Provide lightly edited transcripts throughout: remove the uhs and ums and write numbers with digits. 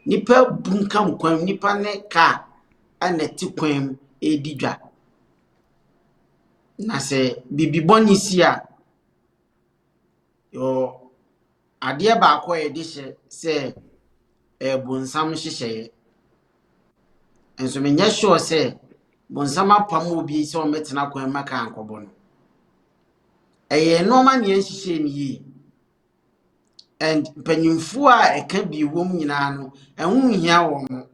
Nnipa abunkam kwan mu, nnipa ne kaa na ɛte kwan mu redi dwa. Na sɛ biribi bɔne si a, yɛwɔ adeɛ baako a yɛde hyɛ sɛ ɛyɛ bonsam nhyehyɛeɛ. Nso menyɛ sure sɛ bonsam apam obi sɛ ɔmmɛtena kwan mu ma kaa nkɔbɔ no. Ɛyɛ nneɛma na yɛnhyehyɛɛ no yie. And mpanyimfoɔ a ɛka bi wɔ mu nyinaa no, ɛho nhia wɔn.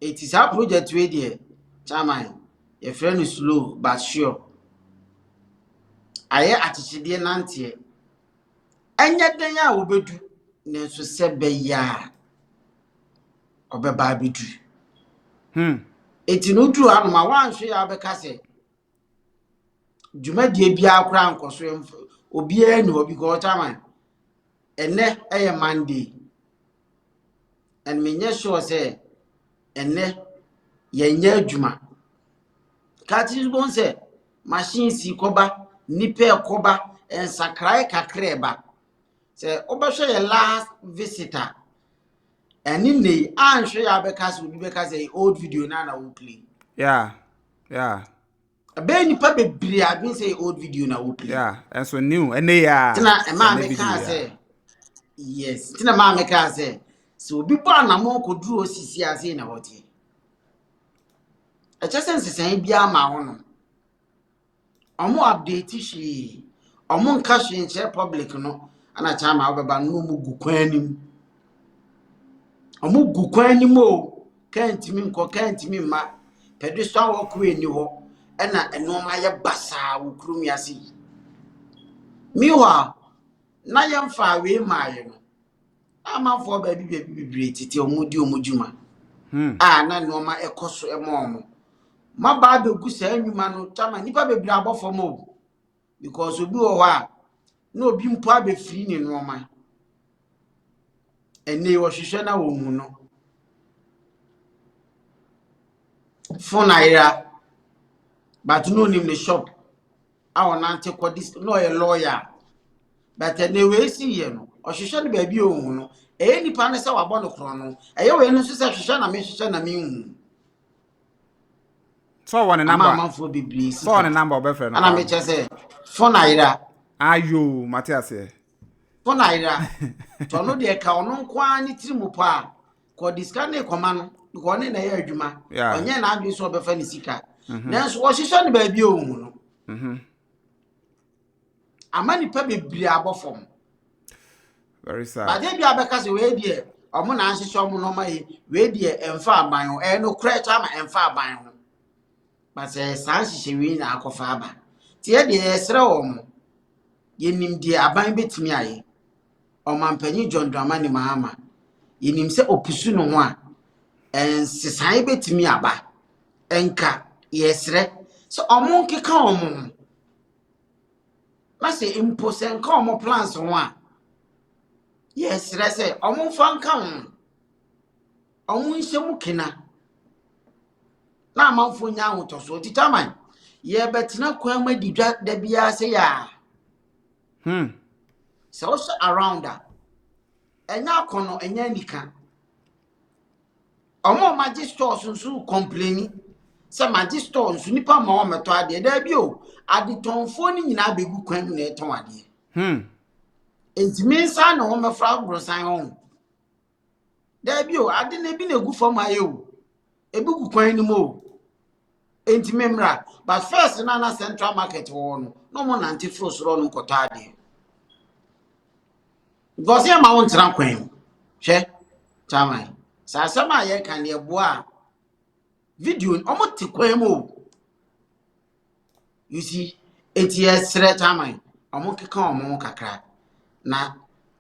Eti saa project wei deɛ, chairman, yɛfrɛ no slow but sure. Ayɛ akyekyedeɛ nanteɛ. Ɛnyɛ dɛn a wɔbɛdu, nanso sɛ bɛyɛ a ɔbɛba abɛdu. Eti no woduru hanom a, woanhwɛ yɛ a wobɛka sɛ dwumadie biara koraa nkɔ so, obiara ni hɔ because, chairman, ɛnɛ ɛyɛ Monday and menyɛ sure sɛ ɛnɛ yɛnyɛ adwuma. Kati bɔn sɛ machine si kɔba, nipa ɛkɔba, nsakrae kakra ɛba. Sɛ wobɛhwɛ yɛ last visitor ɛne ne yi, anhwɛ yɛ abɛka sɛ obi bɛka sɛ old video na wo play. Ɛbɛyɛ nipa bebree adwene sɛ old video na wo play. Yeah, ɛnso new ɛnɛ yɛ a. Tena ɛmaa ɛnɛ me video kaa yɛ a. sɛ yes, tena maa me kaa sɛ obi bɔ anammɔn kɔduru osisi ase na wɔteɛ, ɛkyɛ sɛ nsesan biara ma ho no, ɔmo update hwee, ɔmo nka hwee nkyerɛ public no. Ana kyama wobɛba no na ɔmo gu kwan anim, ɔmo gu kwan anim o, kaa ntumi nkɔ, kaa ntumi mma, pedestrian walkway ni hɔ, ɛna nneɛma ayɛ basaa wɔ kurom yi ase yi. Meanwhile, na yɛmfa wei maayɛ no, na amanfoɔ baabi baabi bebree tete ɔmo di ɔmo dwuma a na nneɛma ɛkɔ so ɛma ɔmo maba abɛgu saa nnwuma no. Tama nnipa bebree abɔ fam o, because obi wɔ hɔ a na obi mpo abɛfiri ne nneɛma, ɛnɛ wɔhwehwɛ na wɔnhu no, phone ayera, but na onim ne shop a ɔnante kɔ dis na ɔyɛ lawyer, but ɛnɛ wei si yɛ no, ɔhwehwɛ no baabi a ɔnhu no. Ɛyɛ nipa no sɛ wabɔ no korɔ no, ɛyɛ wei no nso sɛ hwehwɛ na mehwehwɛ na menhu. Sɛ ɔwɔ ne ama number. Amanfoɔ bebree Sɛ ɔwɔ ne sika number, ɔbɛfrɛ no ana paa. Mekyɛ sɛ phone ayera. Ayo, mate aseɛ. Phone ayera nti ɔno deɛ, ka ɔno nko ara ne tiri mu pa a kɔde sika ne kɔma no because ɔne na ɛyɛ adwuma. Ɔnyɛ n'adwene sɛ ɔbɛfa ne sika, nanso wɔhyehyɛ no baabi a ɔhu no. Ama nipa bebree abɔ fam. Very sad. Badeɛ bi a bɛka sɛ wei deɛ, ɔmo na ahyehyɛ ɔmo nɔɔma yi, wei deɛ ɛmfa aban ho, ɛyɛ nokorɛ kyɛ ama ɛmfa aban ho, but sɛ saa nhyehyɛ wei na akɔfa aba nti yɛ deɛ, yɛsrɛ wɔn mo, yɛnim deɛ aban bɛtumi ayɛ. Ɔmanpanyin John Dramani Mahama, yɛnim sɛ opusu ne ho a nsesan bɛtumi aba. Nka yɛsrɛ sɛ ɔmo nkeka ɔmo ho, na sɛ mpo sɛ nka ɔmo plans ho a, yɛsrɛ sɛ ɔmo mfa nka ho, ɔmo nhyɛ mu kena na amanfoɔ nya ahotɔsoɔ. Titaman yɛbɛtena kwan mu adi dwa da biara sɛ yɛ a sɛ wohyɛ around a, ɛnyɛ akɔnɔ, ɛnyɛ anika. Ɔmo a ɔmagye stores nso complain sɛ magye store nso nipa ma wɔn mɛtɔ adeɛ. Daabi o, adetɔnfoɔ no nyinaa bɛgu kwan mu na ɛtɔn adeɛ. Ntumi nsa na wɔn mɛfra aborosan ho. Daabi o, ade na ebi na egu fam ayɛ o, ebi gu kwan no mu o, ntumi mmra. But first na Central Market wɔ hɔ no, na wɔn nante foro soro no nkɔtɔ adeɛ because yɛn ma wɔn ntena kwan mu. Hwɛ, chairman, saa asɛm a yɛka no, yɛboa a video wɔn te kwan mu o. You see, eti yɛsrɛ chairman, wɔn keka wɔn ho kakra. Na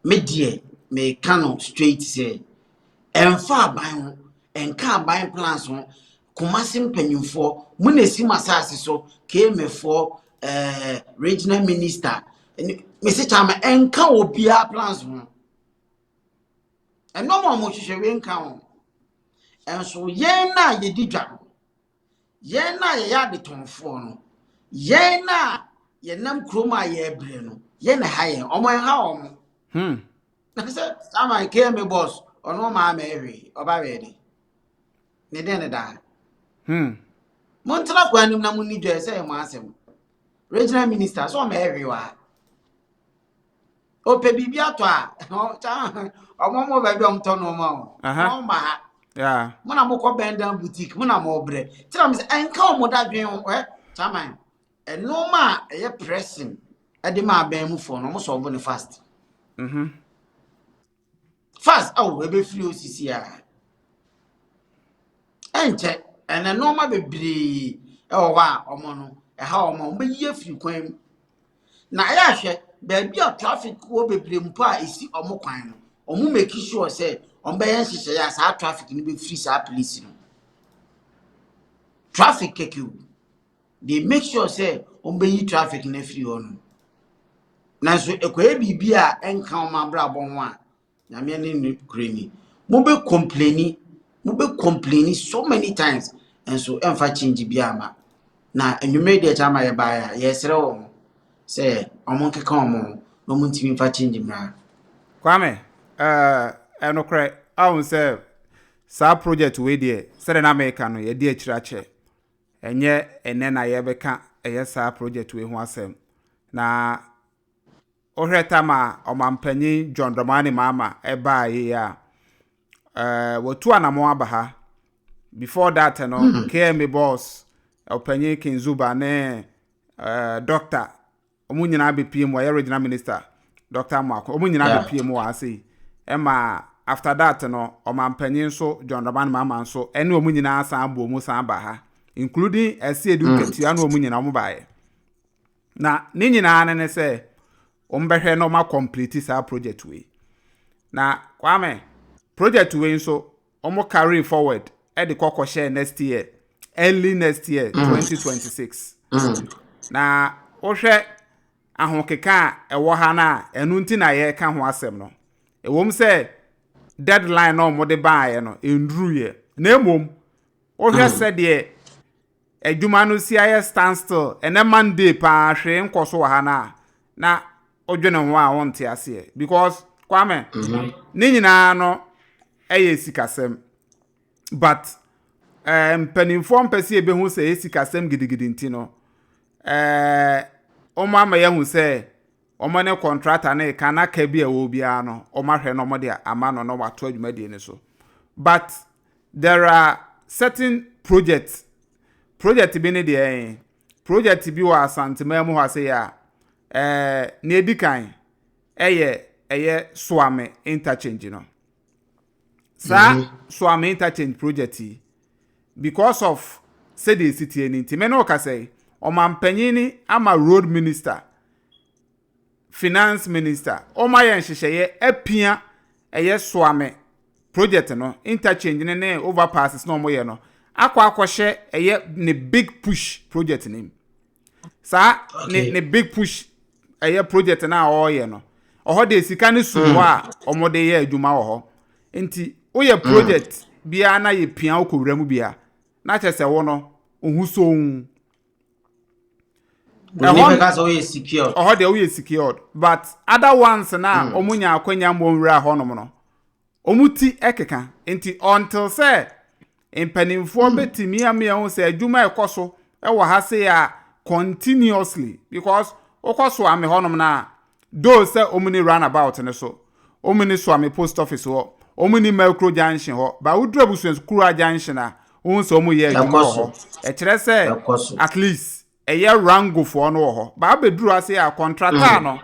me deɛ, meka no straight sɛ ɛmfa aban ho, ɛnka aban plans ho. Kumasi mpanyinfoɔ mo na esi mo asase so, kmfoɔ, regional minister ɛne mesi chairman, ɛnka obiara plans ho. Ɛnɔɔma a wɔhwehwɛ wei nka ho. Ɛnso yɛn na yɛdi dwa no, yɛn na yɛyɛ adetɔnfoɔ no, yɛn na yɛnam kurom a yɛrebrɛ no, yɛn na ha yɛn, ɔmo ɛha ɔmo. Na sɛ chairman, KMA boss, Ɔno ɔmaa ma ɛhwee ɔba bɛyɛ de ne den ne daa. Montena kwan anim na monni dwa, ɛsɛ yɛ mo asɛm. Regional minister sɛ ɔma ɛhwee wɔ ha, ɔpɛ biribi atɔ a, ɔmo mo baabi a ɔmo tɔ nneɛma o. Ɔmo ma ha. Mo na mokɔ Bɛndan Boutique, mo na mo brɛ kyerɛ mo sɛ ɛnka ɔmo da dwen ho. Ɛ chairman, nneɛma a ɛyɛ pressing ɛde ma abɛn mu foɔ no, ɔmo solve ne fast fast. Awo ɛbɛfiri osisi a ɛnkyɛ. Ɛnɛ nneɛma bebree ɛwɔ hɔ a ɔmo no ɛha ɔmo a, ɔmo bɛyi afiri kwan mu na ɛyɛ ahwɛ baabi a traffic wɔ bebree mpo a esi ɔmo kwan no, ɔmo make sure sɛ ɔmo bɛyɛ nhyehyɛeɛ a saa traffic no bɛfiri saa place no. Traffic kɛkɛ o, they make sure sɛ ɔmo bɛyi traffic no afiri hɔ no. Nanso ɛkɔyɛ biribi a ɛnka ɔmo abrabɔ ho a, Nyame ne ne kure ni, mo bɛ complaini, mo bɛ complaini so many times, nso ɛmfa change bi ama. Na nnwuma deɛ kyɛ ama yɛbaeɛ a, yɛsrɛ wɔn sɛ ɔmo nkeka ɔmo ho na ɔmo ntumi mfa change mmra. Kwame, ɛnokorɛ ahun sɛ saa project wei deɛ, sɛdeɛ na meka no, yɛde akyire akyɛ. Ɛnyɛ ɛnɛ na yɛbɛka ɛyɛ saa project wei ho asɛm. Na wohwɛ tam a ɔmampanyin John Dramani Mahama ɛbaa yi a, watu anammɔn aba ha. Before that no, KMA boss ɔpanyin Kinzuba ne doctor, ɔmo nyinaa bɛpie mu. Ɔyɛ regional minister, Dr. Amoako, ɔmo nyinaa bɛpie mu wɔ ase yi. Ɛma after that no, ɔmampanyin nso John Dramani Mahama nso ɛne ɔmo nyinaa san bɔ mu san ba ha, including Asiedu Nketia ne ɔmo nyinaa ɔmo baeɛ. Na ne nyinaa ne sɛ wɔn bɛhwɛ na wɔn acomplete saa project wei. Na Kwame, project wei nso wɔn carry forward ɛde kɔ kɔhyɛ next year, early next year, 2026. Na wohwɛ ahokeka a ɛwɔ ha no a, ɛno nti na yɛreka ho asɛm no. Ɛwom sɛ deadline na wɔde baeɛ no ɛnduruiɛ, na mmom wohwɛ sɛdeɛ adwuma no si ayɛ stand still ɛnɛ Monday paa, hwee nkɔ so wɔ ha no a, na wodwene ho a wonte aseɛ, because Kwame, ne nyinaa no ɛyɛ sikasɛm. But mpanimfoɔ mpɛ sɛ yɛbɛhu sɛ ɛyɛ sikasɛm gidigidi nti no, wɔn ama yɛahu sɛ wɔn ne contractor ne ka na ka bi a ɛwɔ biara no, wɔn ahwɛ na wɔde ama no na wɔato adwumadie no so. But there are certain projects, project bi ne deɛ ɛyɛ project bi wɔ Asanteman mu hɔ ase yɛ a, nea edi kan ɛyɛ Suame Interchange no. Saa Suame Interchange project yi, because of sɛdeɛ esi tie ne nti, mɛ ne ɔkasa yi, ɔmanpanyin ni ama road minister, finance minister, ɔmo ayɛ nhyehyɛeɛ apia ɛyɛ Suame project no, interchange ne overpasses na ɔmo yɛ no akɔ akɔhyɛ ɛyɛ ne Big Push project nim. Saa ne Big Push ɛyɛ project na a ɔreyɛ no, ɔhɔ de sika ne sum hɔ a ɔmo de yɛ adwuma wɔ hɔ. Nti woyɛ project biara na yɛ pia wokɔ wura mu bia na kyerɛ sɛ wo no ohu so. Ɛhɔ bɛka sɛ woyɛ secured. Ɔhɔ deɛ woyɛ secured, but other ones na ɔmo nya akwanya mbɔ nwura hɔnom no, ɔmo ti ɛkeka. Nti until sɛ mpanimfoɔ bɛtumi amea ho sɛ adwuma ɛkɔ so ɛwɔ ha se a continuously, because wokɔ Suame hɔnom na though sɛ ɔmo ni roundabout ne so, ɔmo ni Suame post office hɔ, ɔmo ni Melcro junction hɔ ba, woduru Abusuakura junction a, wohu sɛ ɔmo yɛ adwuma wɔ hɔ. Ɛkyerɛ sɛ at least ɛyɛ rangofoɔ no wɔ hɔ ba abɛduru ase a, contractor no,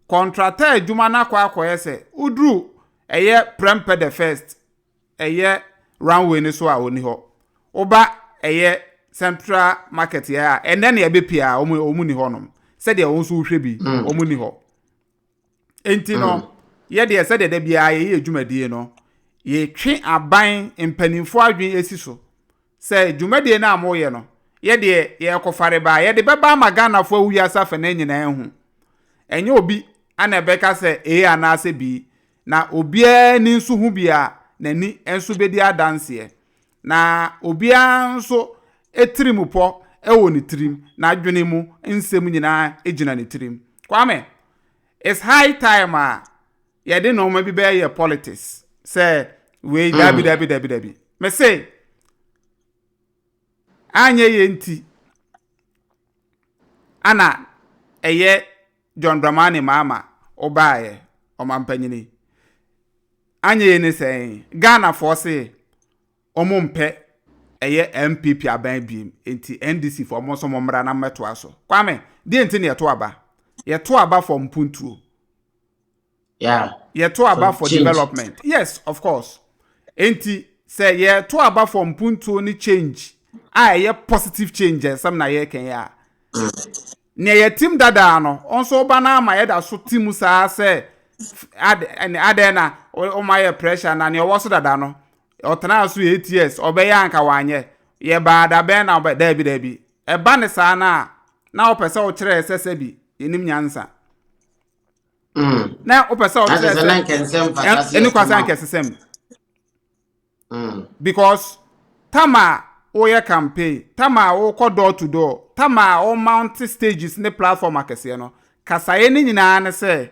contractor adwuma no akɔ akɔyɛ sɛ woduru ɛyɛ Prempeh the First ɛyɛ runway no so a, ɔni hɔ. Woba ɛyɛ Central Market yɛ a, ɛnɛ ne ɛbɛpie a, ɔmo ni hɔnom. Sɛdeɛ wɔn nso wohwɛ bi, ɔmo ni hɔ. Nti no, yɛdeɛ sɛdeɛ da biara yɛyɛ dwumadie no, yɛtwe aban mpanimfoɔ adwene esi so sɛ dwumadie no a moyɛ no, yɛdeɛ yɛrekɔfare baa, yɛde bɛba ama Ghanafoɔ awu wiase afa no nyinaa hu. Ɛnyɛ obi ana ɛbɛka sɛ A anaasɛ B, na obiara ni nso ho bi a n'ani nso bɛdi adanseɛ, na obiara nso tirim pɔ wɔ ne tirim, n'adwene mu nsɛm nyinaa gyina ne tirim. Kwame, it's high time a yɛde nneɛma bi bɛyɛ politics. Sɛ wei dabi dabi dabi dabi. Me se anyɛ yɛ nti ana ɛyɛ John Dramani Mahama ɔbaeɛ ɔmampanyini. Anyɛ yɛ ne sɛn Ghanafoɔ se ɔmo mpɛ ɛyɛ NPP aban biem nti NDC foɔ ɔmo nso mo mmra na mmɛtoa so. Kwame, deɛ nti na yɛto aba? Yɛto aba for mpuntuo. Yɛto aba for change. Development. Yes, of course. Nti sɛ yɛto aba for mpuntuo ne change a ɛyɛ positive change ɛsɛm na yɛreka yi a, nea yɛtim dadaa no ɔnso ɔba no ama yɛda so ti mu saa sɛ ade adɛn na ɔma yɛ pressure na nea ɔwɔ so dada no ɔtena so 8 years ɔbɛyɛ anka wanyɛ yɛbaa dabɛn na ɔbɛ daabi daabi ɛba ne saa na na ɔpɛ sɛ ɔkyerɛ sɛ sɛbi yɛnim nyansa na wopɛ sɛ Na ɔkyerɛ kyerɛ sɛ na nkɛnsɛm fata sɛ ɛne yɛto kwasa ma wo. nkɛsesɛm because time a woyɛ campaign, time a wokɔ door to door, time a wo mount stages ne platform akɛseɛ no, kasaeɛ ne nyinaa ne sɛ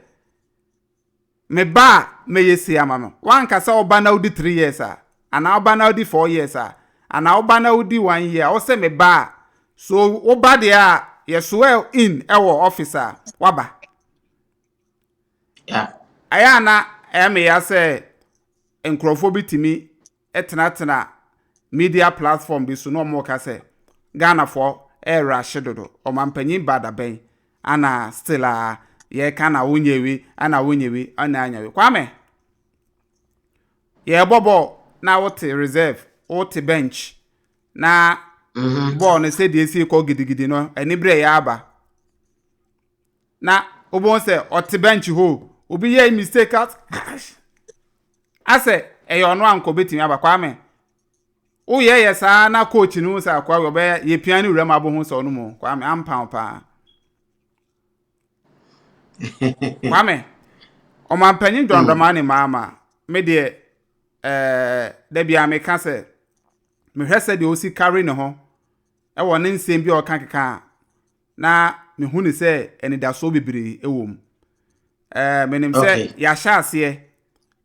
me ba a mɛyɛ sei ama no. Wankasa woba na wodi 3 years a, anaa woba na wodi 4 years a, anaa woba na wodi one year a, wosɛ me ba a so woba deɛ a yɛ swear in ɛwɔ office a waba. Ɛyɛ a na ɛyɛ me ya sɛ nkurɔfoɔ bi tumi tenatena media platform bi so na wɔn ka sɛ Ghanafoɔ ɛrehye dodo, ɔmanpanyin ba dabɛn ana still a yɛka na wonyɛ wi ana wonyɛ wi ana anya wi. Kwame, yɛrebɔ bɔɔl na wote reserve, wote bench na bɔɔl no sɛdeɛ esi kɔ gidigidi no ani berɛ yɛ aba na wobɛhu sɛ ɔte bench hɔ, obi yɛ mistake out asɛ ɛyɛ ɔno ankɔ bɛtumi aba. Kwame, woyɛ yɛ saa na coach no sɛ akoa ɔbɛyɛ yɛpia ne wura mu abɔhu sɛ ɔno mu. Kwame, ampa paa. Kwame, ɔmanpanyin John Dramani Mahama, me deɛ dabi a meka sɛ mehwɛ sɛ deɛ osi carry ne ho ɛwɔ ne nsɛm bi a ɔka keka a na mehu ne sɛ anidasoɔ bebree ɛwɔ mu. Menim sɛ yɛahyɛ aseɛ,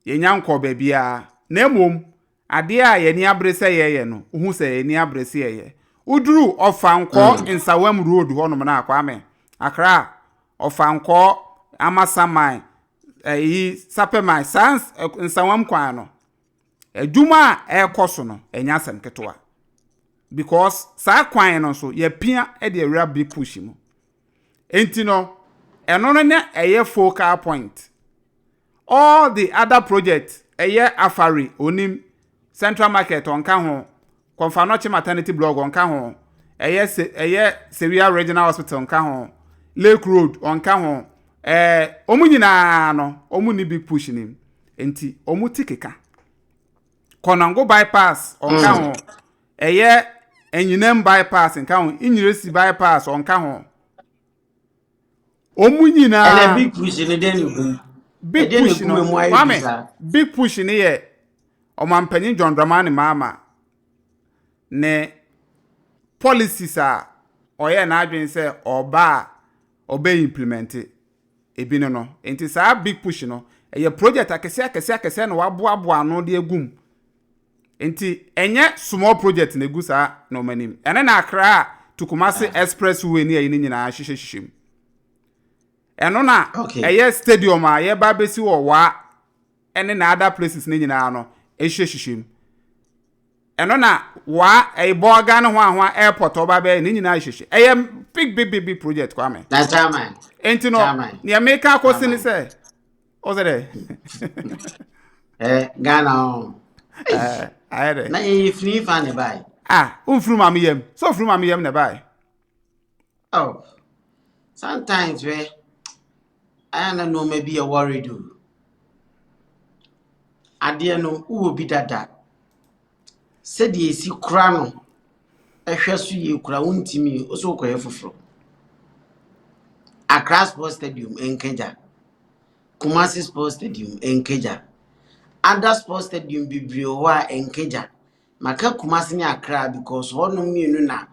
yɛnya nkɔ baabiara, na mmom adeɛ a yɛni abere sɛ yɛyɛ no, wohu sɛ yɛni abere sɛ yɛyɛ. Woduru Ɔfankɔ Nsawam Road hɔnom no a, Kwame, Accra Ɔfankɔ Amasaman ɛyi Sapɛman saa Nsawam kwan no, adwuma a ɛrekɔ so no ɛnyɛ asɛm ketewa because saa kwan no nso yɛpia de awura Big Push mu. Nti no ɛno no ne ɛyɛ focal point. All the other projects, ɛyɛ Afari onim Central Market ɔnka ho, Komfo Anokye Maternity Block ɔnka ho, ɛyɛ se ɛyɛ Sewia Regional Hospital nka ho, Lake Road ɔnka ho, wɔn nyinaa no wɔn ni Big Push nim. Nti wɔn ti keka Kɔnɔngo Bypass ɔnka ho, ɛyɛ Enyinam Bypass nka ho, Enyiresi Bypass ɔnka ho, wɔn nyinaa. Ɛnna Big Push no dɛn ne kum? Big Ɛdeɛn na Push ekum no emu ayɛ du Kwame, saa? Big Push no yɛ ɔmanpanyin John Dramani Mahama ne policies a ɔyɛ n'adwene sɛ ɔba a ɔbɛ implement ebi no. Nti saa Big Push no ɛyɛ project akɛseɛ akɛseɛ akɛseɛ na waboaboa ano de agum. Nti ɛnyɛ small project na egu saa nneɛma nim. Ɛne na Accra to Kumasi Expressway ne ɛyi ne nyinaa hyehyɛ hyehyɛ mu. Ɛno na ɛyɛ stadium a yɛba abɛsi wɔ Waa ɛne na other places ne nyinaa no ɛhyehyɛ hyehyɛ mu. Ɛno na Waa ɛyɛ Bɔɔga ne ho ahoa airport a ɔba bɛyɛ ne nyinaa hyehyɛ. Ɛyɛ big big big big project, Kwame. Na chairman. Nti no Chairman. nea meka akɔsi ne Chairman. sɛ ɔsɛ dɛ Ghana o. Ayɛ dɛ. Na yɛyɛ firi fa ne bae. Ah, womfiri maame yam sɛ ofiri maame yam na ɛbae. Oh. Sometimes we ayɛ na nneɛma bi yɛ worried o. Adeɛ no wowɔ bi dada. Sɛdeɛ esi kora no ɛhwɛ so yie kora wontumi wo so wokɔyɛ foforɔ. Accra Sports Stadium nkagya. Kumasi Sports Stadium nkagya. Other sports stadium bebree wɔ hɔ a nkagya. Maka Kumasi ne Accra because hɔnom mmienu na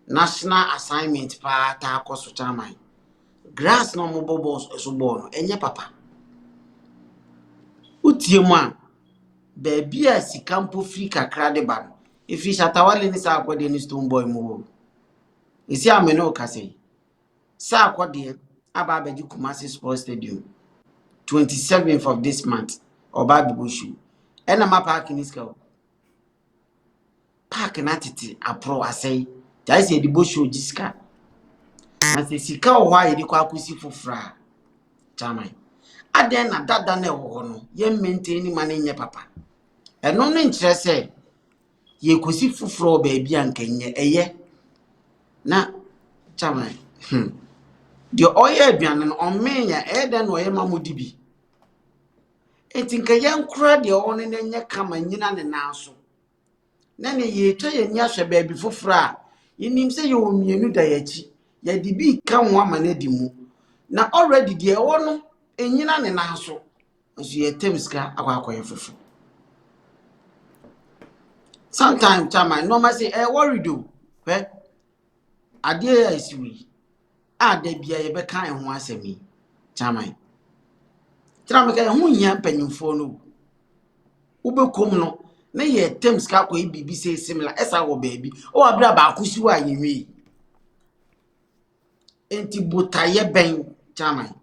national assignment paa taa kɔ so, chairman. Grass na ɔmo bɔ bɔɔl so bɔɔl no ɛnyɛ papa. Wotie mu a. Baabi a sika mpo firi kakra de ba no, ɛfiri Shatta Wale ne Sarkodie ne Stonebwoy mu o. Ɛsi a me ne wo kasa yi, Sarkodie aba abɛgye Kumasi Sports Stadium 27th of this month, ɔba abɛbɔ show. Ɛna ma park ne sika o. Park no atete aporɔ asɛe. Gyae sɛ yɛde bɔ show gye sika. Na sɛ sika wɔ hɔ a yɛde kɔ akɔsi foforɔ a, chairman, adɛn na dada no ɛwɔ hɔ no, yɛn maintain ma no nyɛ papa? Ɛno no nkyerɛ sɛ yɛkɔsi foforɔ wɔ baabi a nka nyɛ ɛyɛ. Na chairman, deɛ ɔyɛ aduane no, ɔmmee yɛ, ɛyɛ dɛn na ɔyɛ ma mo di bi? Enti nka yɛnkora deɛ ɔwɔ no na ɛnyɛ kama nyina ne nan so. Na ne yɛtwa yɛn ani ahwɛ baabi foforɔ a, yɛnim sɛ yɛwɔ mmienu da yɛn akyi. Yɛde bi ka ho ama no adi mu. Na already deɛ ɛwɔ no, ɛnyina ne nan so. Nso yɛtɛm sika akɔ akɔyɛ foforɔ. Sometimes, chairman, nneɛma sɛ ɛyɛ worried o. Hwɛ, adeɛ a ɛsi wɔ yi, a da bia yɛbɛka ɛho asɛm yi, chairman. Tena meka ɛho hia mpanyimfoɔ no o. Wobɛkɔm no, na yɛtɛm sika akɔyɛ biribi sɛ similar, ɛsa wɔ baabi. Ɔwɔ abere a baako si hɔ a yɛnwie. Nti botaeɛ bɛn, chairman,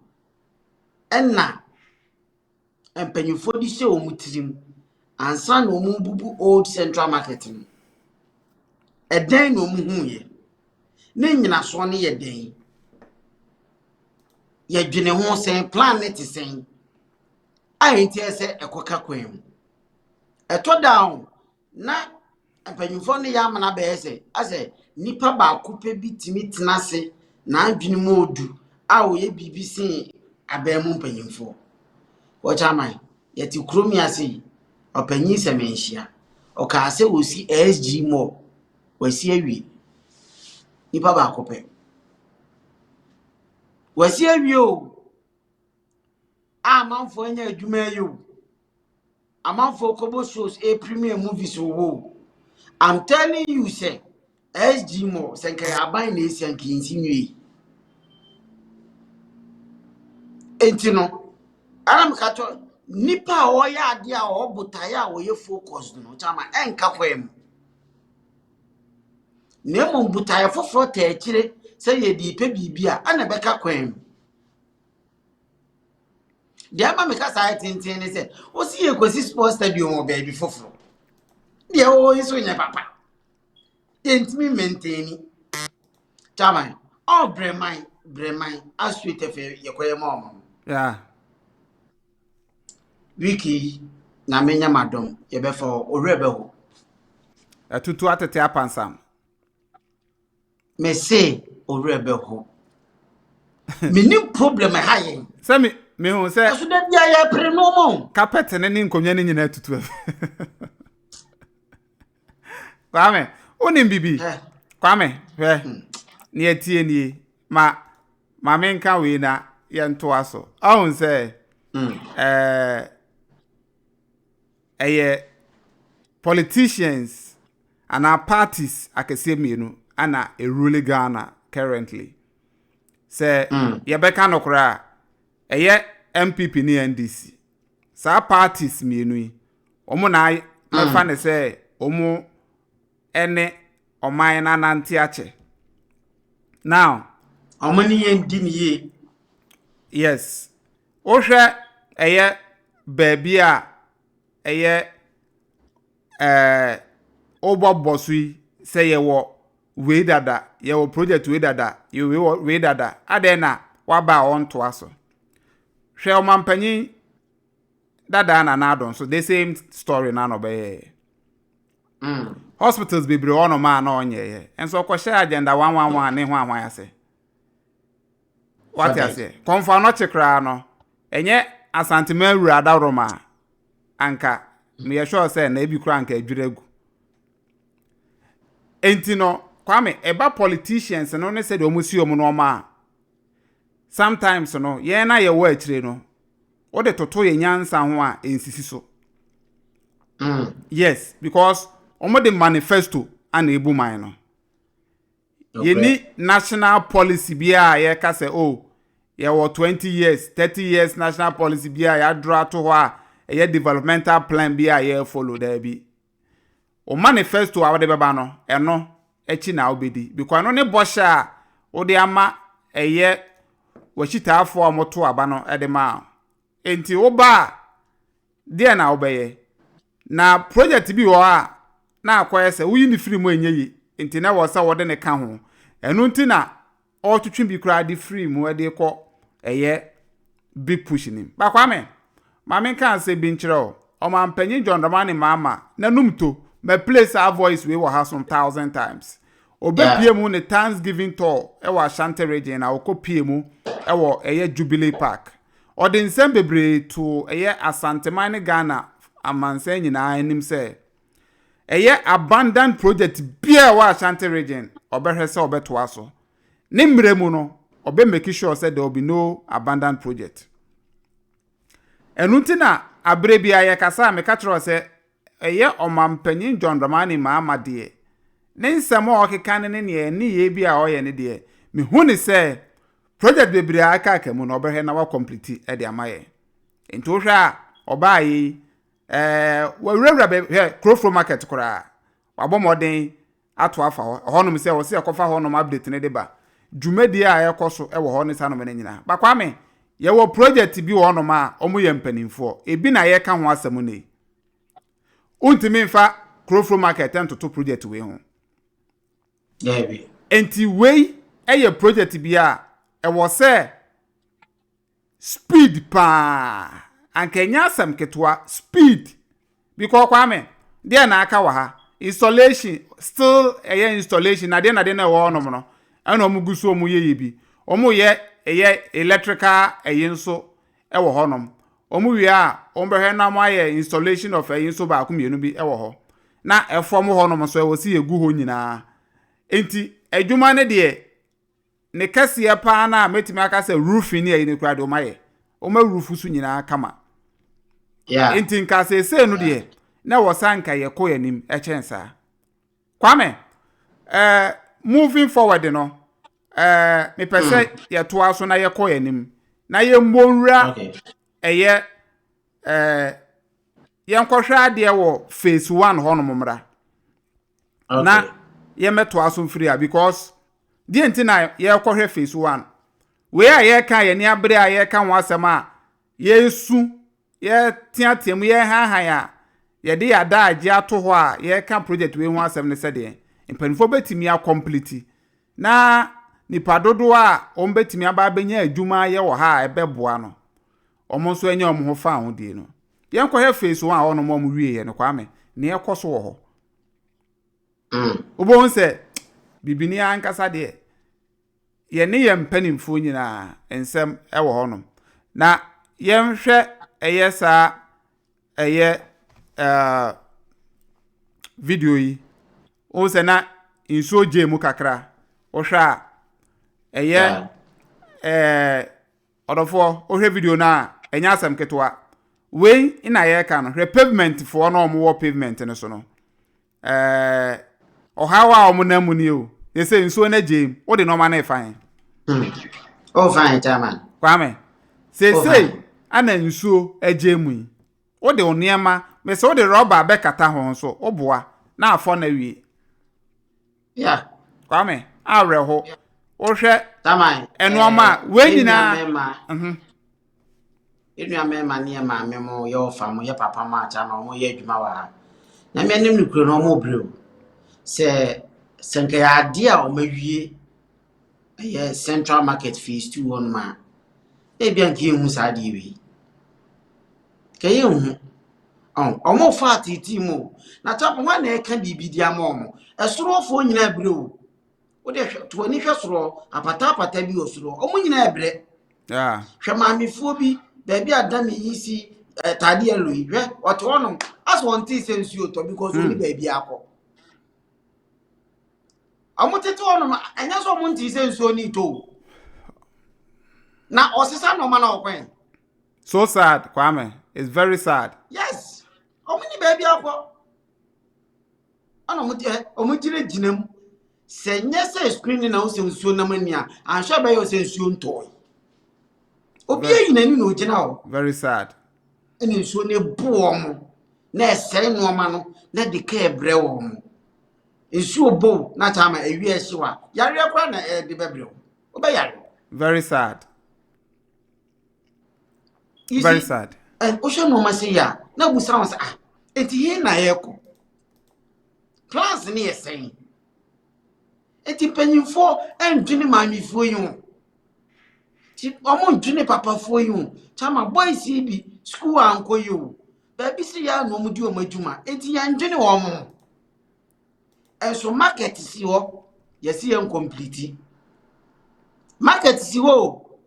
ɛna mpanyimfoɔ de hyɛ wɔn tirim ansa na wɔn bubu Old Central Market no? Ɛdɛn na wɔn huiɛ? Ne nyinasoɔ no yɛ dɛn? Yɛdwene ho sɛn? Plan ne te sɛn? A nti ɛsɛ ɛkɔka kwan mu. Ɛtɔ da o, na mpanyimfoɔ no yɛ amana bɛyɛ sɛ asɛ nipa baako pɛ bi tumi tena ase n'adwene mu odu a ɔyɛ biribi sen aban mu mpanyimfoɔ. Wɔkyɛ yɛte kurom yi ase yi, ɔpanyin sɛ manhyia. Ɔkaa sɛ wɔsi SG Mall, wasi awie. Nipa baako pɛ. Wasi awie o. A amanfoɔ anya adwuma yi o. Amanfoɔ kɔbɔ shows, a premiere movies wɔ hɔ o. I'm telling you sɛ SG Mall, sɛ nka yɛ aban na esi a, nka yɛnsi nwie. Enti no, ara meka kyerɛ nipa a ɔyɛ adeɛ a ɔwɔ botaeɛ a ɔyɛ focus no, kyama ɛnka kwan mu. Na mmom botaeɛ foforɔ ta akyire sɛ yɛde pɛ biribi a, ɛna ɛbɛka kwan mu. Deɛ ama meka saa yɛ tenten ne sɛ, wosi yɛ kɔsi sports stadium wɔ baabi foforɔ. Deɛ wɔwɔ yi so nyɛ papa. Yɛntumi maintain. Chairman, ɔ brɛman brɛman asoe tɛfɛ yɛkɔyɛ ma ɔmo no. Week yi na menya madɔm yɛbɛfa hɔ, owurɛ bɛhɔ. Ɛtutu atete apansam. Me se owurɛ bɛhɔ. Menim problem ɛha yɛn. Sɛ me mehu sɛ Ɛso da bia yɛpere nneɛma o. Carpet ne ne nkonnwa no nyinaa tutu afi. Kwame, wonim bibi? Ɛ. Kwame, hwɛ. Ne yɛtie nie. Ma menka wei na yɛntoa so. Ɔhu sɛ ɛyɛ politicians anaa parties akɛseɛ mmienu ana ɛrule Ghana currently. Sɛ yɛbɛka no koraa, ɛyɛ NPP ne NDC. Saa parties mmienu yi, wɔn na mɛfa ne sɛ wɔn ne ɔman no anante akyɛ. Now, Ɔmo ne yɛn di ne yie. Yes, wohwɛ ɛyɛ baabi a ɛyɛ wobɔbɔ so yi sɛ yɛwɔ wei dada, yɛwɔ project wei dada, yɛwɔ wei wɔ wei dada, adɛn na waba a ɔntoa so? Hwɛ, ɔmampanyin dada na Nana nso, the same story na na ɔbɛyɛ. Hospitals bebree wɔ hɔnom a na ɔnyɛeɛ nso ɔkɔhyɛ Agenda 111 ne ho ahwan ase. Wate aseɛ? Kɔmfo Anɔkye koraa no, ɛnyɛ Asantema awura adaworoma a, anka meyɛ sure sɛ na ebi koraa anka adwiri agu. Enti no, Kwame, ɛba politicians no ne sɛdeɛ wɔn si wɔn nneɛma a, sometimes no, yɛn na yɛwɔ akyire no, wode toto yɛn nyansa ho a, ɛnsisi so. Yes, because wɔn de manifesto ana ebu man no. Yɛni national policy bi a yɛka sɛ, oh, yɛwɔ 20 years, 30 years national policy bi a yɛadoro ato hɔ a. ɛyɛ developmental plan bi a yɛ follow, daabi. Wo manifesto a wode bɛba no, ɛno akyi na wobɛdi, because ɛno ne bɔhyɛ a wode ama ɛyɛ w'akyitaafoɔ a wɔto aba no de maa wo. Enti woba a, deɛ na wobɛyɛ? Na project bi wɔ hɔ a na akɔyɛ sɛ woyi ne firi mu a ɛnyɛ yi, nti na ɛwɔ sɛ wɔde ne ka ho. Ɛno nti na ɔretwetwe bi koraa de firi mu de kɔ ɛyɛ Big Push nim. Ba Kwame, ma menka asɛm bi nkyerɛ wo. Ɔmanpanyin John Dramani Mahama n'anum to, ma play saa voice wei wɔ ha some thousand times. Ɔbɛpie mu ne Thanksgiving tour wɔ Ashanti Region na ɔkɔ pie mu wɔ ɛyɛ Jubilee Park. Ɔde nsɛm bebree too ɛyɛ Asanteman ne Ghana amansan nyinaa anim sɛ ɛyɛ abandoned project biara ɛwɔ Ashanti Region, ɔbɛhwɛ sɛ ɔbɛtoa so. Ne mmerɛ mu no, ɔbɛ make sure sɛ there will be no abandoned project. Ɛno nti na aberɛ bi a yɛkasa a meka kyerɛ sɛ ɛyɛ Ɔmanpanyin John Dramani Mahama deɛ, ne nsɛm a ɔkeka ne ne neɛ nneyɛɛ bi a ɔyɛ ne deɛ, mehu ne sɛ project bebree a aka aka mu no, ɔbɛhwɛ na wacomplete de ama yɛn. Nti wohwɛ a ɔbaa yi, wawurawura baabi, hwɛ Kurofuro Market koraa, wabɔ mmɔden ato afa hɔ ɛhɔnom sɛ wɔsɛ yɛkɔfa hɔnom update ne de ba, dwumadie a ɛkɔ so wɔ hɔ ne saa nom no nyinaa. Ba Kwame, yɛwɔ project bi wɔ hɔnom a wɔn yɛ mpanimfoɔ ebi na yɛka ho asɛm no yi. Wontumi mfa Kurofuro Market ntoto project wei ho. Daabi. Nti wei yɛ project bi a ɛwɔ sɛ speed paa, anka ɛnyɛ asɛm ketewa, speed, because Kwame, deɛ na aka wɔ ha, installation, still ɛyɛ installation na deɛ na deɛ na ɛwɔ hɔnom no, ɛna wɔn gu so wɔn yɛ yɛ bi, wɔn yɛ ɛyɛ electrical ɛyi nso ɛwɔ hɔnom. Wɔn wie a, wɔn bɛhwɛ na wɔn ayɛ installation of ɛyi nso baako mmienu bi ɛwɔ hɔ, na ɛfɔm hɔnom nso ɛwɔ si egu hɔ nyinaa. Nti adwuma no deɛ, ne kɛseɛ paa na mɛtumi aka sɛ roofing ne ɛyi no koraa deɛ, wɔn ayɛ, wɔn aroof so nyinaa kama. Nti nka seesei no deɛ, na ɛwɔ sa nka yɛkɔ yɛn anim ɛkyɛn saa. Kwame, moving forward no, mepɛ sɛ yɛtoa so na yɛkɔ yɛn anim na yɛmmɔ nwura ɛyɛ yɛnkɔhwɛ adeɛ wɔ phase one hɔnom mmra na yɛmmɛtoa so mfiri a, because deɛ nti na yɛrekɔhwɛ phase one wei a yɛreka yɛn ani abere a yɛreka ho asɛm a yɛresu, yɛteatea mu, yɛrehanhan a yɛde yɛ adagye ato hɔ a yɛreka project wei ho asɛm no, sɛdeɛ mpanimfoɔ bɛtumi acomplete na nipa dodoɔ a wɔn bɛtumi aba abɛnya adwuma ayɛ wɔ ha a ɛbɛboa no, wɔn nso anya wɔn ho fa ahodie no. Yɛnkɔhwɛ phase one a hɔnom a wɔn wieɛ no, Kwame, nea ɛkɔ so wɔ hɔ. Wobɛhu sɛ bibini ankasa deɛ, yɛne yɛn mpanimfoɔ nyinaa nsɛm wɔ hɔnom. Na yɛnhwɛ ɛyɛ saa ɛyɛ video yi. Wohu sɛ na nsuo gye mu kakra. Wohwɛ a ɛyɛ ɔdɔfoɔ, wohwɛ video no a, ɛnyɛ asɛm ketewa. Wei na yɛreka no. Hwɛ pavement foɔ na wɔwɔ pavement no so no. Ɔhaw a wɔn nam mu ni o. Yɛsɛ nsuo no agye mu. Wode nneɛma no ɛfa he? Oh, fine, chairman. Kwame, seesei ana nsuo agye mu yi. Wode wo nneɛma, mesɛ wode rɔba bɛkata ho nso, woboa na afɔ no awie. Kwame, awerɛho. Wohwɛ Chairman. nneɛma a wei nyinaa. Yɛn nua mmarima ne yɛn maame mo, yɛ ɔfa mo, yɛ papa mo a, chairman, wɔn yɛ adwuma wɔ ha. Nyame anim no kuro no, wɔn brɛ o. Sɛ nka yɛ adeɛ a wɔn awie ɛyɛ Central Market phase two hɔ nom a, ebi a nka yɛnhu saa adeɛ wei. Ka yɛnhu. Ɔmo fa atete mu o. Na chairman, wɔn na ɛka biribi di ama wɔn. Ɛsorofoɔ nyinaa brɛ o. Wode hwɛ, to ani hwɛ soro, apata apata bi wɔ soro. Ɔmo nyinaa brɛ. Hwɛ maamefoɔ bi, baabi a dame yi si taade yellow yi, hwɛ, ɔte hɔnom asɛ ɔnte sɛ nsuo tɔ because ɔni baabi akɔ. Ɔmo tete hɔnom, ɛnyɛ sɛ ɔmo nte sɛ nsuo ni tɔ o. Na ɔsesa nneɛma na ɔkwan. So sad, Kwame. It's very sad. Yes, ɔmo ni baabi akɔ. Ɛna ɔmo te ɔmo gyinagyina mu. Sɛ nyɛ sɛ screen na wosɛ nsuo nam ani a, anhwɛ bɛyɛ sɛ nsuo ntɔɔ. Obi ayi n'ani na ogyina hɔ. Very sad. Ɛna nsuo no bu wɔn na ɛsɛe nneɛma no na de kaa brɛ wɔn. Nsuo bow na kyɛ ama awia ɛhyew a, yareɛ koraa na ɛde bɛbrɛ wo. Wobɛyare. Very sad. You Very see, sad. and wohwɛ nneɛma sɛ yi a, na abusa wɔn sɛ, ah, enti he na yɛrekɔ? Plans ne yɛ sɛn? Enti mpanyinfoɔ ndwene maamefoɔ yi ho. Nti wɔn ndwene papafoɔ yi ho. Kyama boys yi bi school ankɔ yi o. Baabi sɛ yɛ a na wɔn di wɔn adwuma. Enti yɛndwene wɔn ho. Ɛnso market si hɔ, yɛsi yɛn complete. Market si hɔ o,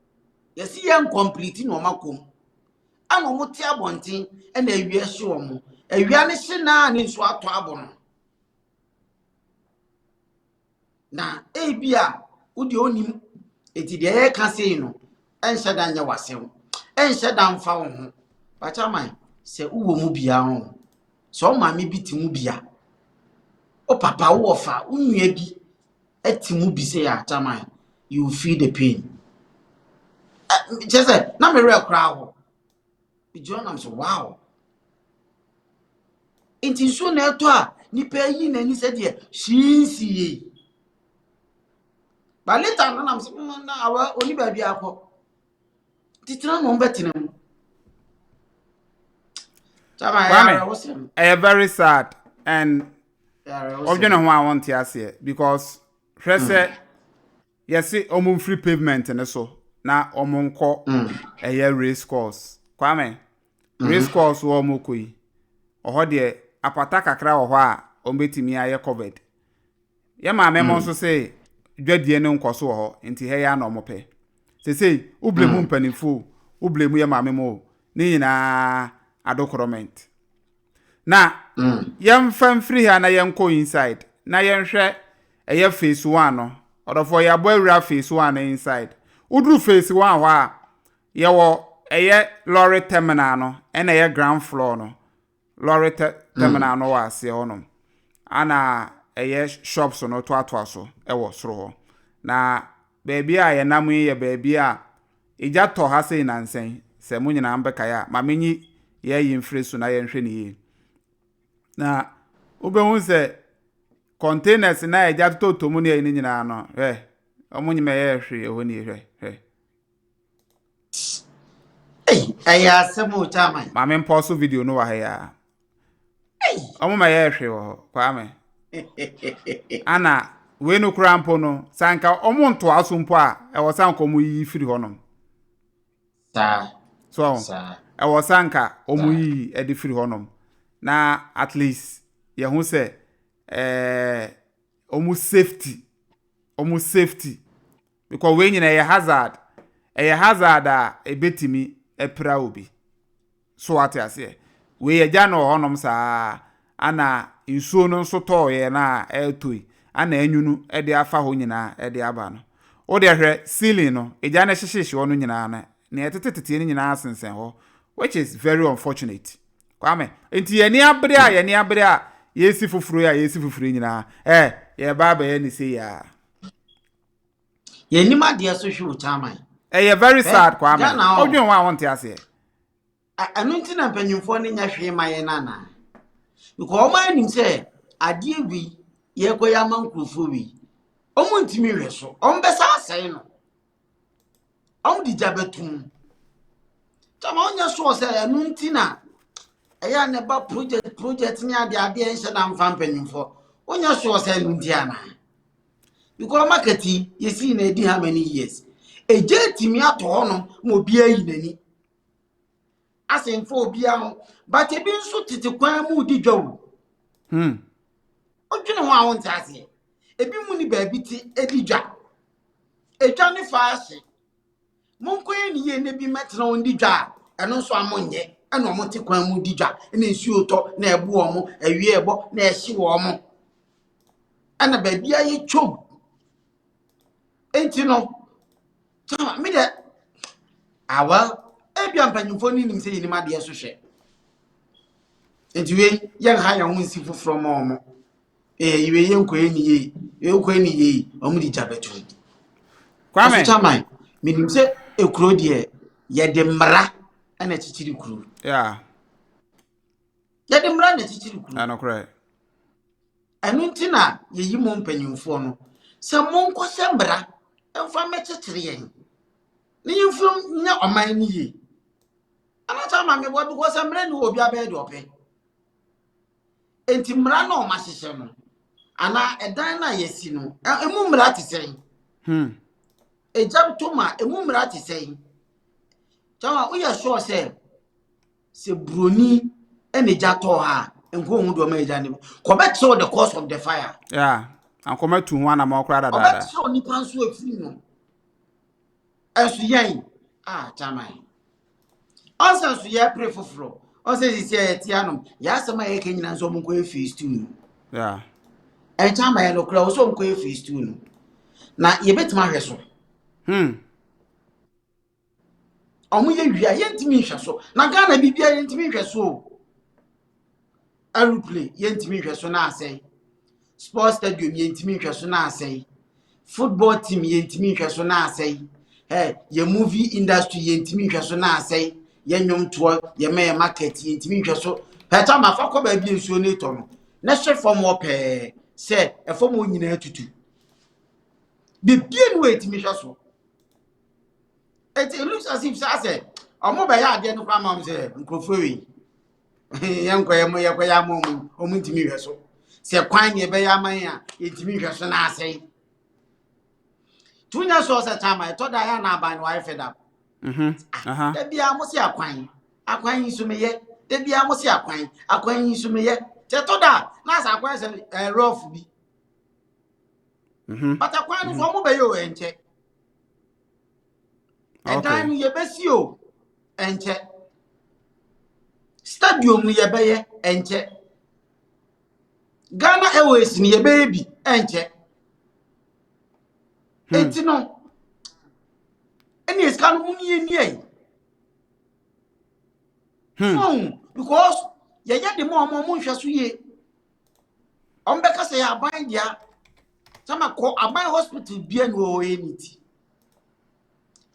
yɛsi yɛn complete na wɔn akɔ mu. Ɛna wɔn te abɔnten ɛna awia hye wɔn. Awia no hye naa ne nsuo atɔ abɔ no. Na ebi a wode onim eti deɛ yɛreka sei no ɛnhyɛ da nyɛ w'asɛm, ɛnhyɛ da mfa wo ho. Bakyaman sɛ wowɔ mu bia ho, sɛ wo maame bi te mu bia, wo papa, wo wɔfa, wo nua bi ɛte mu bi sɛ yɛ akyaman, you will feel the pain. Kyerɛ sɛ na mewerɛ koraa hɔ. Gyina nam so, wow. Nti nsuo na ɛtɔ a nipa yi n'ani sɛ deɛ hwii nsi yie. But later no nam sɛ na awa oni baabi akɔ. Nti tena na ɔmbɛtena mu. Kyama ɛyɛ Kwame, awerɛhosɛm. ɛyɛ very sad and Ɛyɛ awerɛhosɛm. ɔdwene ho a wɔnte aseɛ because hwɛ sɛ yɛse ɔmo mfiri pavement ne so na ɔmo nkɔ ɛyɛ race course. Kwame, race course wɔ ɔmo kɔ yi, ɔhɔ deɛ apata kakra wɔ hɔ a ɔmo bɛtumi ayɛ covered. Yɛ maame mo nso sɛ dwadie no nkɔ so wɔ hɔ, nti ha yɛ ana ɔmo pɛ. Sesei woble mu mpanimfoɔ o, woble mu yɛ maame mo o, ne nyinaa adokorɔment. Na yɛmfa mfiri ha na yɛnkɔ inside na yɛnhwɛ ɛyɛ phase one no. Ɔdɔfoɔ, yɛabɔ awura phase one no inside. Woduru phase one hɔ a, yɛwɔ ɛyɛ lorry terminal no, ɛna ɛyɛ ground floor no. Lorry terminal no wɔ aseɛ hɔnom, ana ɛyɛ shops no toatoa so ɛwɔ soro hɔ. Na baabi a yɛnam yi yɛ baabi a egya tɔ ha sei nansɛn. Sɛ mo nyinaa mbɛkae a, ma menyi yɛyi mfiri so na yɛnhwɛ ne yie. Na wobɛhu sɛ containers na egya totɔtɔ mu ne ɛyi no nyinaa no, hwɛ, ɔmo nyima ɛyɛ hwee ɛhɔ nie. Hwɛ, hwɛ. Ei, ɛyɛ asɛm o, Chairman. Maame mpɔ so video no wɔ ha yi a ɔmo ma ɛyɛ hwee wɔ hɔ. Kwame, ana wei no koraa mpo no, sɛ anka ɔmo ntoa so mpo a, ɛwɔ sɛ anka ɔmo yiyi firi hɔnom. So ɛwɔ sɛ anka ɔmo yiyi ɛde firi hɔnom na at least yɛho sɛ ɔmo safety, because wei nyina ɛyɛ hazard, ɛyɛ hazard a ebetumi ɛpira obi so. Wate aseɛ? Wei agya no wɔ hɔnom saa, ana nsuo no nso tɔɔyɛ na ɛɛtɔ yi, ana enwunu ɛde afa hɔ nyinaa ɛde aba no. Wode hwɛ ceiling no, egya no hyehyɛhyɛ hɔ no nyinaa no, nea ɛtetetete no nyinaa sensɛn hɔ, which is very unfortunate. Kwame, nti yɛni abere a yɛni abere a yɛsi foforɔ yi a yɛsi foforɔ yi nyinaa, yɛba abɛyɛ ne se yaa. Yɛnim adeɛ so hwɛ o, Chairman. Ɛyɛ very sad, Kwame. Ghana hɔ. Ɔdwen ho a wɔnte aseɛ. Ɛno nti na mpanyimfoɔ no nyɛ hwee ma yɛn anaa? Because ɔmo anim sɛ adeɛ wei yɛkɔ yɛ ama nkurɔfoɔ wei, ɔmo ntumi hwɛ so, ɔmo bɛsa asɛe no, ɔmo de gya bɛtum. Tama ɔnyɛ soɔ sɛ ɛno nti na ɛyɛ a ne ba project project ne adeɛ adeɛ nhyɛ da mfa mpanyimfoɔ. Wonyɛ soɔ sɛ ɛno nti anaa? Because market yi yɛsii na ɛdi how many years, egya etumi atɔ hɔnom ma obiara yi n'ani asɛmfo obiara ho, but ebi nso tete kwan mu di dwa o. Wodwene ho a wonte aseɛ. Ebi mu ni baabi te edi dwa, edwa ne fa ahye. Monkɔ yɛ ne yie na bi mɛtena wɔn di dwa a, ɛno nso amo nyɛ. Ɛna wɔn te kwan mu di dwa, ɛna nsuo tɔ na ɛbu wɔn, awie ɛbɔ na ɛhye wɔn, ɛna baabi ayɛ twom. Enti no kyama mi dɛ awa ebi a mpanyinfoɔ no nim sɛ yɛnim adeɛ so hwɛ. Nti wei yɛn ha yɛn ho nsi foforɔ ma wɔn wei yɛn nkɔ yɛ ne yie, wei nkɔ yɛ ne yie, wɔn de gya bɛtum. Kwame. Chairman, menim sɛ ekuro deɛ yɛde mmara. ɛna kyikyiri kuro. Yeah. Yɛde mmara na kyikyiri kuro. Ɛnokorɛ. Ɛno nti na yɛyi mo mpanyimfoɔ no sɛ monkɔhyɛ mmara mfa mmɛkyekyere yɛn na yɛmfa nyɛ ɔman no yie. Anakyɛ ama meboa because mmara ni hɔ obi abɛyɛ deɛ ɔpɛ. Enti mmara no a wɔahyehyɛ no anaa ɛdan no a yɛasi no, emu mmara te sɛn? Egya to ma emu mmara te sɛn? Kyɛwa, woyɛ sure sɛ sɛ buroni na egya tɔɔ ha a, nka ohun deɛ ɔma egya no kɔbɛkyerɛw the cause of the fire. Yeah, ankɔma tu ho anamɔ koraa dadaada. Ɔbɛkyerɛw nipa nso afiri no. Ɛnso yɛn, ah, kyaman. Ɔnsɛ nso yɛpere foforɔ. Ɔnsɛ sisi a yɛte anom, yɛ asɛm a yɛka nyinaa nso ɔmo nkɔyɛ phase 2 no. Ɛnkyɛn ama yɛ no koraa, ɔsɛ ɔmo nkɔyɛ phase 2 no. Na yɛbɛtumi ahwɛ so. Ɔmo yɛ wie a yɛntumi nhwɛ so. Na Ghana biribiara yɛntumi nhwɛ so o. Aeroplane yɛntumi nhwɛ so na asɛe. Sports stadium yɛntumi nhwɛ so na asɛe. Football team yɛntumi nhwɛ so na asɛe. Hey, yɛ movie industry yɛntumi nhwɛ so na asɛe. Yɛ nnwomtoɔ, yɛ mɛyɛ market yɛntumi nhwɛ so. Pɛtɛ ma fa kɔ baabi nsuo no tɔ no. Na hwɛ fam hɔ pɛɛ sɛ ɛfam hɔ nyinaa tutu. Biribiara ni wɔ yɛntumi hwɛ so. It looks as if sɛ asɛ ɔmo bɛyɛ adeɛ no koraa ma ɔmo sɛ nkurɔfoɔ wei yɛnkɔ yɛ mo yɛkɔ yɛ ama ɔmo ɔmo ntumi hwɛ so. Sɛ kwan ne yɛbɛyɛ ama yɛn a yɛntumi hwɛ so na asɛe. Tunya so sɛ time a ɛtɔ da yɛ na aban no wayɛ fed up. Da biara mo se akwan, akwan yi so meyɛ. Da biara mo se akwan, akwan yi so meyɛ. Sɛ ɛtɔ da na asɛ akwan sɛ rough bi. But akwan no so ɔmo bɛyɛ o ɛnkyɛ. Ɛdan no yɛbɛsi o ɛnkyɛ. Stadium no yɛbɛyɛ ɛnkyɛ. Ghana Airways no yɛbɛyɛ bi ɛnkyɛ. Enti no ɛne sika no mu yɛ nie yi. So because yɛyɛ de ma ɔmo ɔmo nhwɛ so yie. Ɔmo bɛka sɛ yɛ aban dea. Sama kɔ aban hospital bia ni wɔ hɔ yɛ ne ti.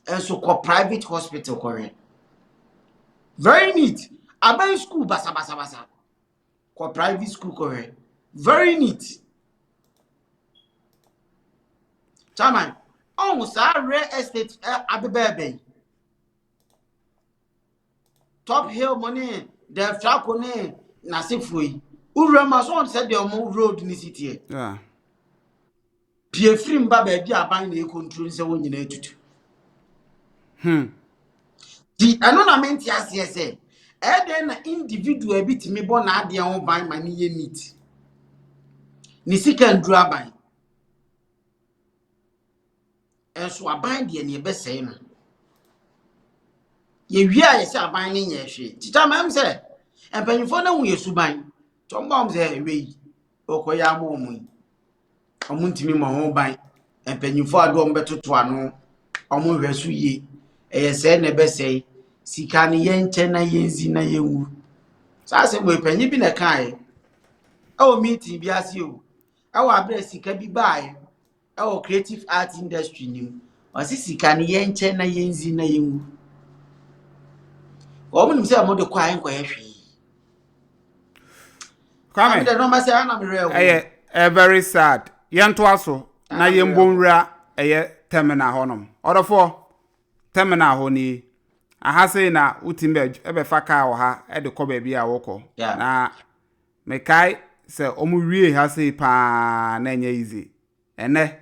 Ɛnso kɔ private hospital kɔhwɛ. Very neat. Aban school basabasabasa. Kɔ private school kɔhwɛ. Very neat. Chairman, ɔhu saa real estate abebɛɛbɛ yi. Top Hill mo ne Delfraco ne n'asefoɔ yi. Wowura mu a so ɔn sɛ deɛ ɔmo road ne si teɛ. Pie firi mba baabi a aban na ɛcontrol sɛ wɔn nyinaa tutu. Ti ɛno na mente aseɛ sɛ ɛdɛn na individual bi tumi bɔ n'adeɛ ho ban ma ne yɛ neat. Ne sika nduru aban. Ɛnso aban deɛ ne ɛbɛsɛe no. Yɛwie a yɛsɛ aban ne nyɛ hwee. Tikya ma ɛm sɛ mpanyinfoɔ no ahu yɛ suban. Nti ɔmo ba wɔn sɛ wei ɔkɔyɛ ama ɔmo yi. Ɔmo ntumi mmɔ ho ban. Mpanyinfoɔ ade ɔmo bɛtoto ano. Ɔmo nhwɛ so yie. Ɛyɛ sɛɛ na ɛbɛsɛe. Sika no yɛnkyɛ na yɛnzi na yɛnwu. Saa asɛm wei panyin bi na ɛkaeɛ. Ɛwɔ meeting bi ase o. Ɛwɔ abere sika bi baeɛ. Ɛwɔ creative art industry nim. Ɔsi sika no yɛnkyɛ na yɛnzi na yɛnwu. Wɔn nim sɛ ɔmo de kɔ a ɛnkɔyɛ hwee. Kwame, Ame de nɔɔma sɛ ɛna mmerɛ ɛwɔ. Ɛyɛ very sad. Yɛntoa so na yɛmbɔ nwura ɛyɛ terminal hɔnom. Ɔdɔfoɔ, terminal hɔ nie. Aha sei na wotumi ɛbɛfa kaa wɔ ha ɛde kɔ baabi a wokɔ. Na mekae sɛ ɔmo wie ha sei paa na ɛnyɛ easy. Ɛnɛ,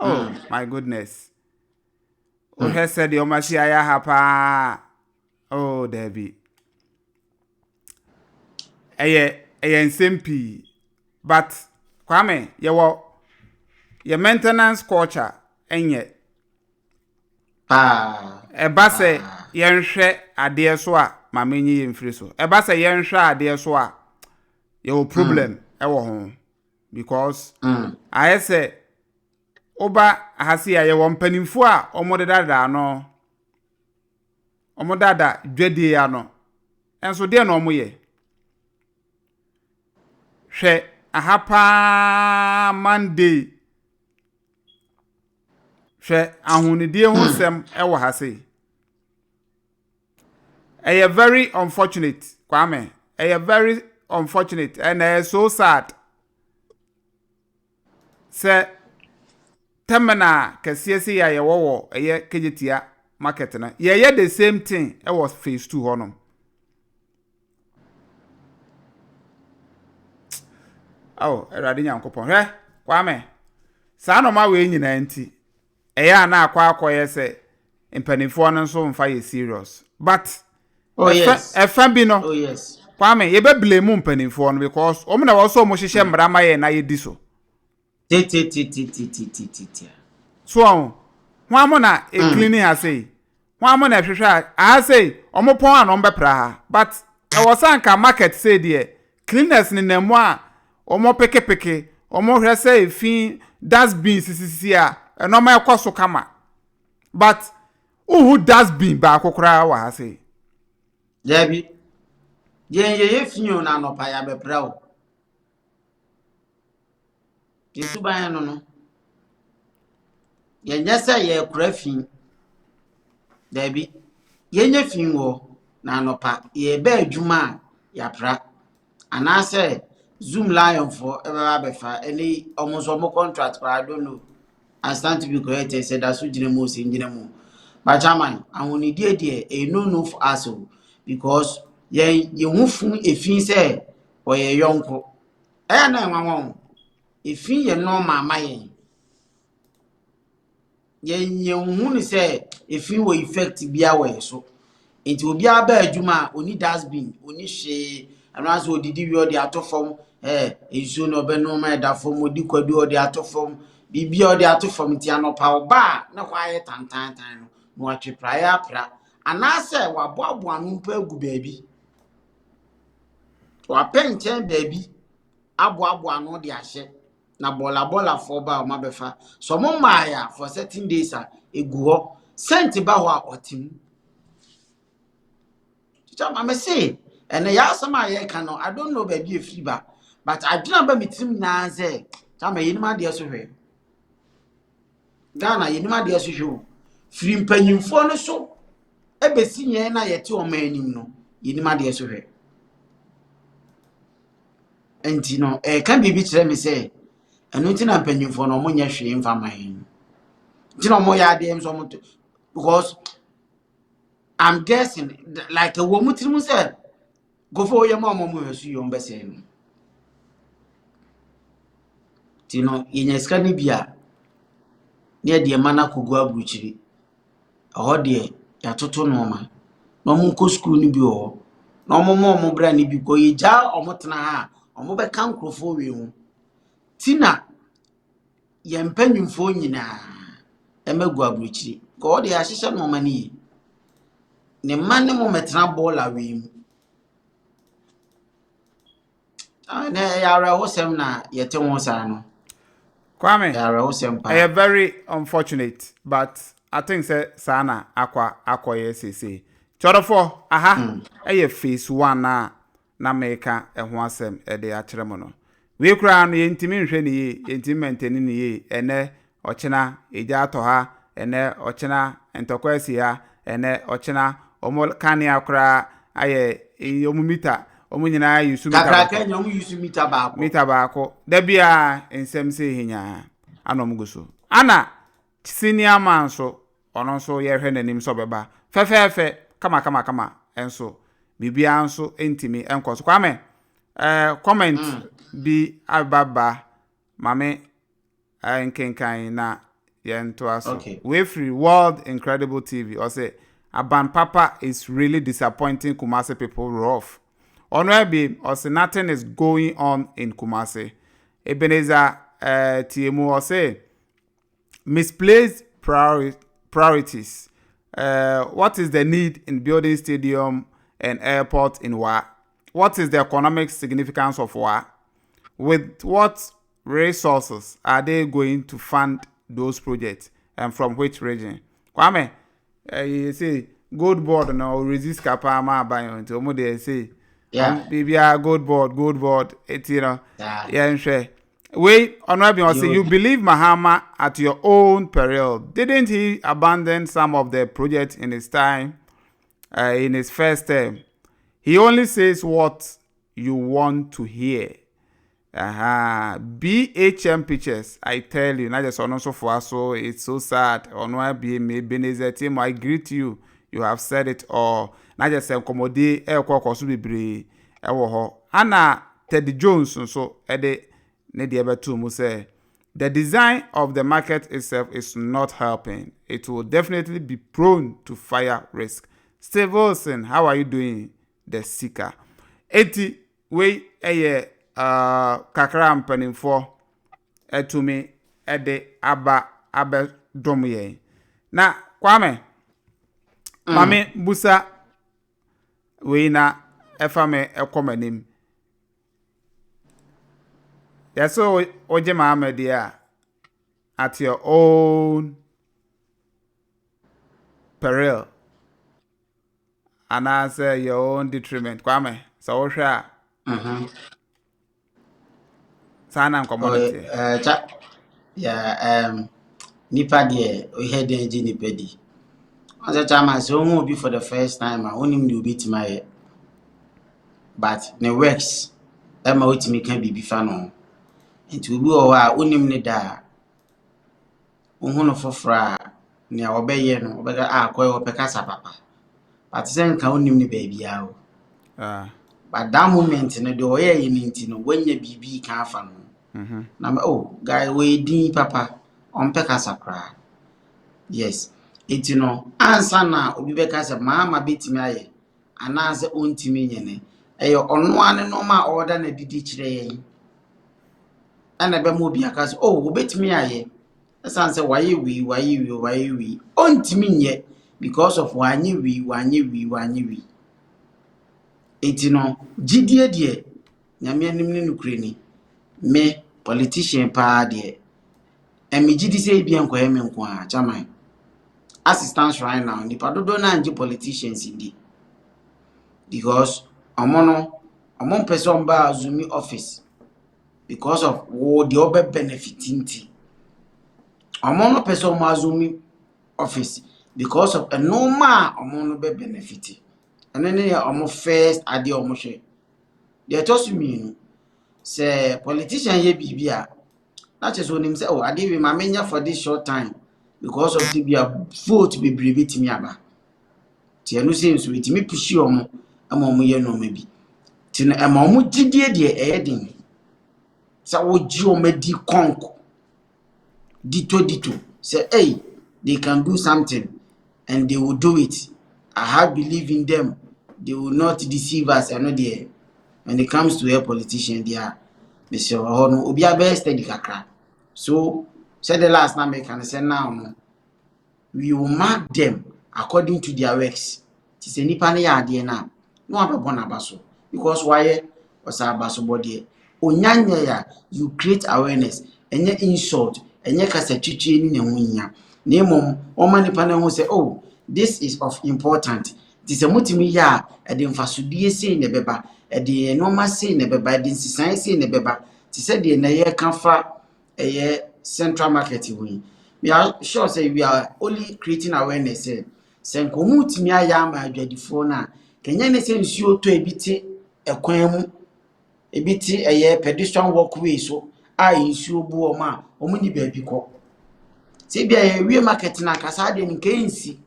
oh my goodness. Wohwɛ sɛ deɛ ɔmo asi ayɛ ha paa. Oh, daabi. Ɛyɛ nsɛm pii. But Kwame, yɛwɔ yɛ maintenance culture ɛnyɛ. Paa. Ɛba sɛ yɛnhwɛ adeɛ so a, maame nyi yɛn mfiri so. Ɛba sɛ yɛnhwɛ adeɛ so a, yɛwɔ problem ɛwɔ ho. Because ayɛ sɛ woba ha se a yɛwɔ mpanimfoɔ a wɔn dedada ano, wɔn dada dwadie ano. Nso deɛ na wɔn yɛ. Hwɛ aha paa Monday. Hwɛ ahonidie ho nsɛm ɛwɔ ha sei. Ɛyɛ very unfortunate, Kwame. Ɛyɛ very unfortunate and ɛyɛ so sad sɛ terminal kɛseɛ sɛ yɛ a yɛwɔ wɔ ɛyɛ Kejetia Market no, yɛyɛ the same thing ɛwɔ Phase 2 hɔnom. Oh, Awurade Nyankopɔn. Hwɛ, Kwame, saa nɔɔma wei nyinaa nti, ɛyɛ a na akɔ akɔyɛ sɛ mpanimfoɔ no nso mfa yɛ serious. But ɛfɛ ɛfɛ bi no, Kwame, yɛbɛ blame mpanimfoɔ no because wɔn na wɔn nso wɔn hyehyɛ mmara ma yɛn na yɛdi so. Tititititititi. So ɔho, hwan mo na ecleaning ha sei? Hwan mo na ɛhwehwɛ a aha sei? Ɔmo pɔn a na ɔmo bɛpra ha. But ɛwɔ sɛ anka market sei deɛ, cleaners nenam mu a ɔmo pekepeke, ɔmo hwɛ sɛ efi dustbin sisisisi a ɛnɔɔma ɛkɔ so kama. But wohu dustbin baako koraa wɔ ha sei? Dabi. Yɛn yɛyɛ fi o, na anɔpa yɛabɛpra o. Yɛsuban no, yɛnyɛ sɛ yɛkora fi. Dabi. Yɛnyɛ fi wɔ na anɔpa yɛbɛ adwuma a yɛapra. Anaasɛ Zoomlion foɔ ɛbɛba abɛfa ɛne ɔmo nso ɔmo contract koraa, I don't know. I stand to be corrected sɛ da so gyina mu o, sɛ ngyina mu. But chairman, ahonidie deɛ, ɛyɛ no no for us o, because yɛn yɛn ho fun efi sɛ ɔyɛ yɔnko. Ɛyɛ na ɛnwanwa o. Efi yɛ normal ma yɛn. Yɛn hu ne sɛ efi wɔ effect bia wɔ yɛ so. Nti obiara baa adwuma a oni dustbin, oni hwee, ɛno asɛ odidi wie ɔde ato fam, nsuo na ɔbɛnom ɛda fam, odi kwadu ɔde ato fam, biribi a ɔde ato fam. Nti anɔpa ɔba a na hɔ ayɛ tantantan no na watwe praeɛ apra anaasɛ waboaboa ano mpo agu baabi. Wapɛ nkyɛn baabi aboaboa ano de ahyɛ na bɔɔlabɔɔlafoɔ ba a ɔmo abɛfa. Sɛ ɔmo mmaeɛ a, for certain days a egu hɔ, scent ba hɔ a ɔte mu. Kyɛ maame se ɛnɛ yɛ asɛm a yɛreka no, I don't know baabi efiri ba, but adwene aba mi tirim nyinaa sɛ kyama yɛnim adeɛ so hwɛ. Ghana yɛnim adeɛ so hwɛ o. Firi mpanyinfoɔ no so ebesi yɛn na yɛte ɔman anim no, yɛnim adeɛ so hwɛ. Nti no ɛka biribi kyerɛ me sɛ ɛno nti na mpanyinfoɔ no ɔmo nyɛ hwee mfa ma yɛn nti na ɔmo yɛ adeɛ nso ɔmo to, because I'm guessing like ɛwɔ mu tirim sɛ nkɔfo oyɛ mu a ɔmo hwɛ so yɛ ɔmo bɛsɛɛ no. Nti no yɛnya sika no bi a ne yɛde ɛma no akɔgu aburokyire ɛhɔ deɛ, yɛatoto nneɛma na ɔmo nkɔ sukuu no bi wɔ hɔ na ɔmo ma ɔmo bra no bi kɔ. Yɛgyaa ɔmo tena ha a, ɔmo bɛka nkurɔfoɔ wei ho ti na yɛn mpanyinfoɔ nyinaa ɛmɛgu aburokyire kɔ ɔde ahyehyɛ nneɛma no yie. Ne mma ne mo mɛtena bɔɔla wei mu. Ah, na ɛyɛ awerɛhosɛm na yɛte ho saa no. Kwame, ɛyɛ awerɛhosɛm paa. Ɛyɛ very unfortunate, but I think sɛ saa na akɔ akɔyɛ seesei. Kyɔrɔfoɔ, aha ɛyɛ Phase 1 a na meka ɛho asɛm ɛde akyerɛ mo no. Wei koraa no, yɛntumi nhwɛ ne yie, yɛntumi maintain ne yie. Ɛnɛ ɔkyena egya atɔ ha, ɛnɛ ɔkyena ntɔkwa asi ha, ɛnɛ ɔkyena ɔmo kanea koraa ayɛ eyi, ɔmo meter, ɔmo nyinaa yi su meter kakraka baako. Nya ɔmo use meter baako. Meter baako da biara nsɛm sɛ ehinyaa ana ɔmo gu so. Ana senior man nso, ɔno nso yɛhwɛ n'anim sɛ ɔbɛba fɛfɛɛfɛ kama nso biribiara nso ntumi nkɔ so. Kwame, comment bi ababa, maame nkenkan na yɛntoa so. Okay. Wei firi World Incredible TV. Ɔsɛ Aban Papa is really disappointing Kumasi people rough. Ɔno ɛbi ɔsɛ nothing is going on in Kumasi. Ebenezer Tiemu ɔsɛ misplaced priorities. What is the need in building stadium and airport in Wa? What is the economic significance of Wa? With what resources are they going to fund those projects and from which region? Kwame, you see, Gold Board no resist kapa ma aban nti omo de say biribiara Gold Board, Gold Board, eti no yɛnhwɛ. Wei ɔno abi ɔsɛ you believe Mahama at your own peril. Didn't he abandon some of the projects in his time? In his first term, he only says what you want to hear. Aha, BHM Pictures, I tell you, na just ɔno nso foa so, it's so sad. Ɔno abie me Ebenezer Timo, I greet you. You have said it all. Na just sɛ nkɔmmɔdie ɛrekɔ kɔ so bebree ɛwɔ hɔ. Ana Teddy Jones nso ɛde ne deɛ bɛto mu sɛ the design of the market itself is not helping. It will definitely be prone to fire risk. Steve Wilson, how are you doing? The seeker. Eti wei ɛyɛ kakra mpanimfoɔ ɛtumi ɛde aba abɛdɔm yɛn. Na Kwame, maame busa wei na ɛfa me ɛkɔ m'anim. Yɛsɛ wogye maama deɛ a at your own peril anaasɛ your own detriment. Kwame, sɛ wohwɛ a, saa na nkɔmmɔ no teɛ. Yeah, nipa deɛ, oyɛ den gye nipa di. Ɔsɛ chairman, sɛ ohun obi for the first time a, onim deɛ obetumi ayɛ, but ne works ɛma otumi ka biribi fa no ho. Nti obi wɔ hɔ a onim ne da a, ohun no foforɔ a, nea ɔbɛyɛ no ɔbɛka a kɔɛ ɔpɛ kasa papa, but sɛ nka onim ne baabiara o. But that moment no, deɛ ɔyɛ yɛ no nti no, wanya biribi ka afa no ho. Na oh, guy wɔyɛ din papa, ɔmpɛ kasa koraa. Yes, nti no, ansa na obi bɛka sɛ Mahama bɛtumi ayɛ anaasɛ ɔntumi nyɛ no, ɛyɛ ɔno ara ne nneɛma a ɔreda no adidi kyerɛ yɛn ɛna ɛbɛma obi aka sɛ, oh, obɛtumi ayɛ ɛsiane sɛ wayɛ wei, wayɛ wei, wayɛ wei. Ɔntumi nyɛ because of wanyɛ wei, wanyɛ wei, wanyɛ wei. Nti no, gyidie deɛ, Nyame anim ne nokorɛ ni, me politician paa deɛ, ɛme gyidi sɛ ebia nkɔyɛ me nko a. Chairman, as it stands right now, nipa dodoɔ no angye politicians ndi because ɔmo no, ɔmo mpɛ sɛ ɔmo ba assume office because of wo deɛ ɔbɛ benefit. Nti ɔmo no pɛ sɛ ɔmo assume office because of nneɛma a ɔmo no bɛ benefit. Ɛno ne yɛ ɔmo first adeɛ a ɔmo hwɛ. Deɛ ɛtɔ so mmienu, sɛ politician yɛ biribi a, na kyerɛ sɛ onim sɛ, oh, adeɛ bi ma menya for this short time because of sɛ bi a vote bebree bɛtumi aba. Nti ɛno sɛ nso ɛtumi push ɔmo ama ɔmo yɛ nneɛma bi. Nti no, ɛma ɔmo gyidie deɛ, ɛyɛ den sɛ wogye ɔmo adi kɔnk dito dito sɛ, hey, they can do something and they will do it. I have belief in them, they will not deceive us. Ɛno deɛ, when it comes to a politician deɛ, mesɛ wɔ hɔ no, obi abɛyɛ steady kakra. So sɛ the last na meka no sɛ, now no, we will mark them according to their works. Nti sɛ nipa no yɛ adeɛ no a, na wabɛbɔ n'aba so because wayɛ ɔsɛ abasobɔ deɛ onya nyɛ a, you create awareness. Ɛnyɛ insult, ɛnyɛ kasa twitwie ne ne ho hia, na mmom wɔma nipa no ho sɛ, oh, this is of important. Nti sɛ motumi yɛ a, ɛde mfasodie sei na ɛbɛba, ɛde nneɛma sei na ɛbɛba, ɛde nsesan sei na ɛbɛba. Te sɛ deɛ na yɛka fa ɛyɛ Central Market ho yi, we are sure sɛ we are only creating awareness sɛ nka ɔmo tumi ayɛ ama adwadifoɔ no a, kɛnyɛ ne sɛ nsuo tɔ, ebi te ɛkwan mu, ebi te ɛyɛ pedestrian walkway so a nsuo bu wɔn a, wɔn ni baabi kɔ. Sɛ ebi a yɛwie market na akasa adeɛ no nka nsi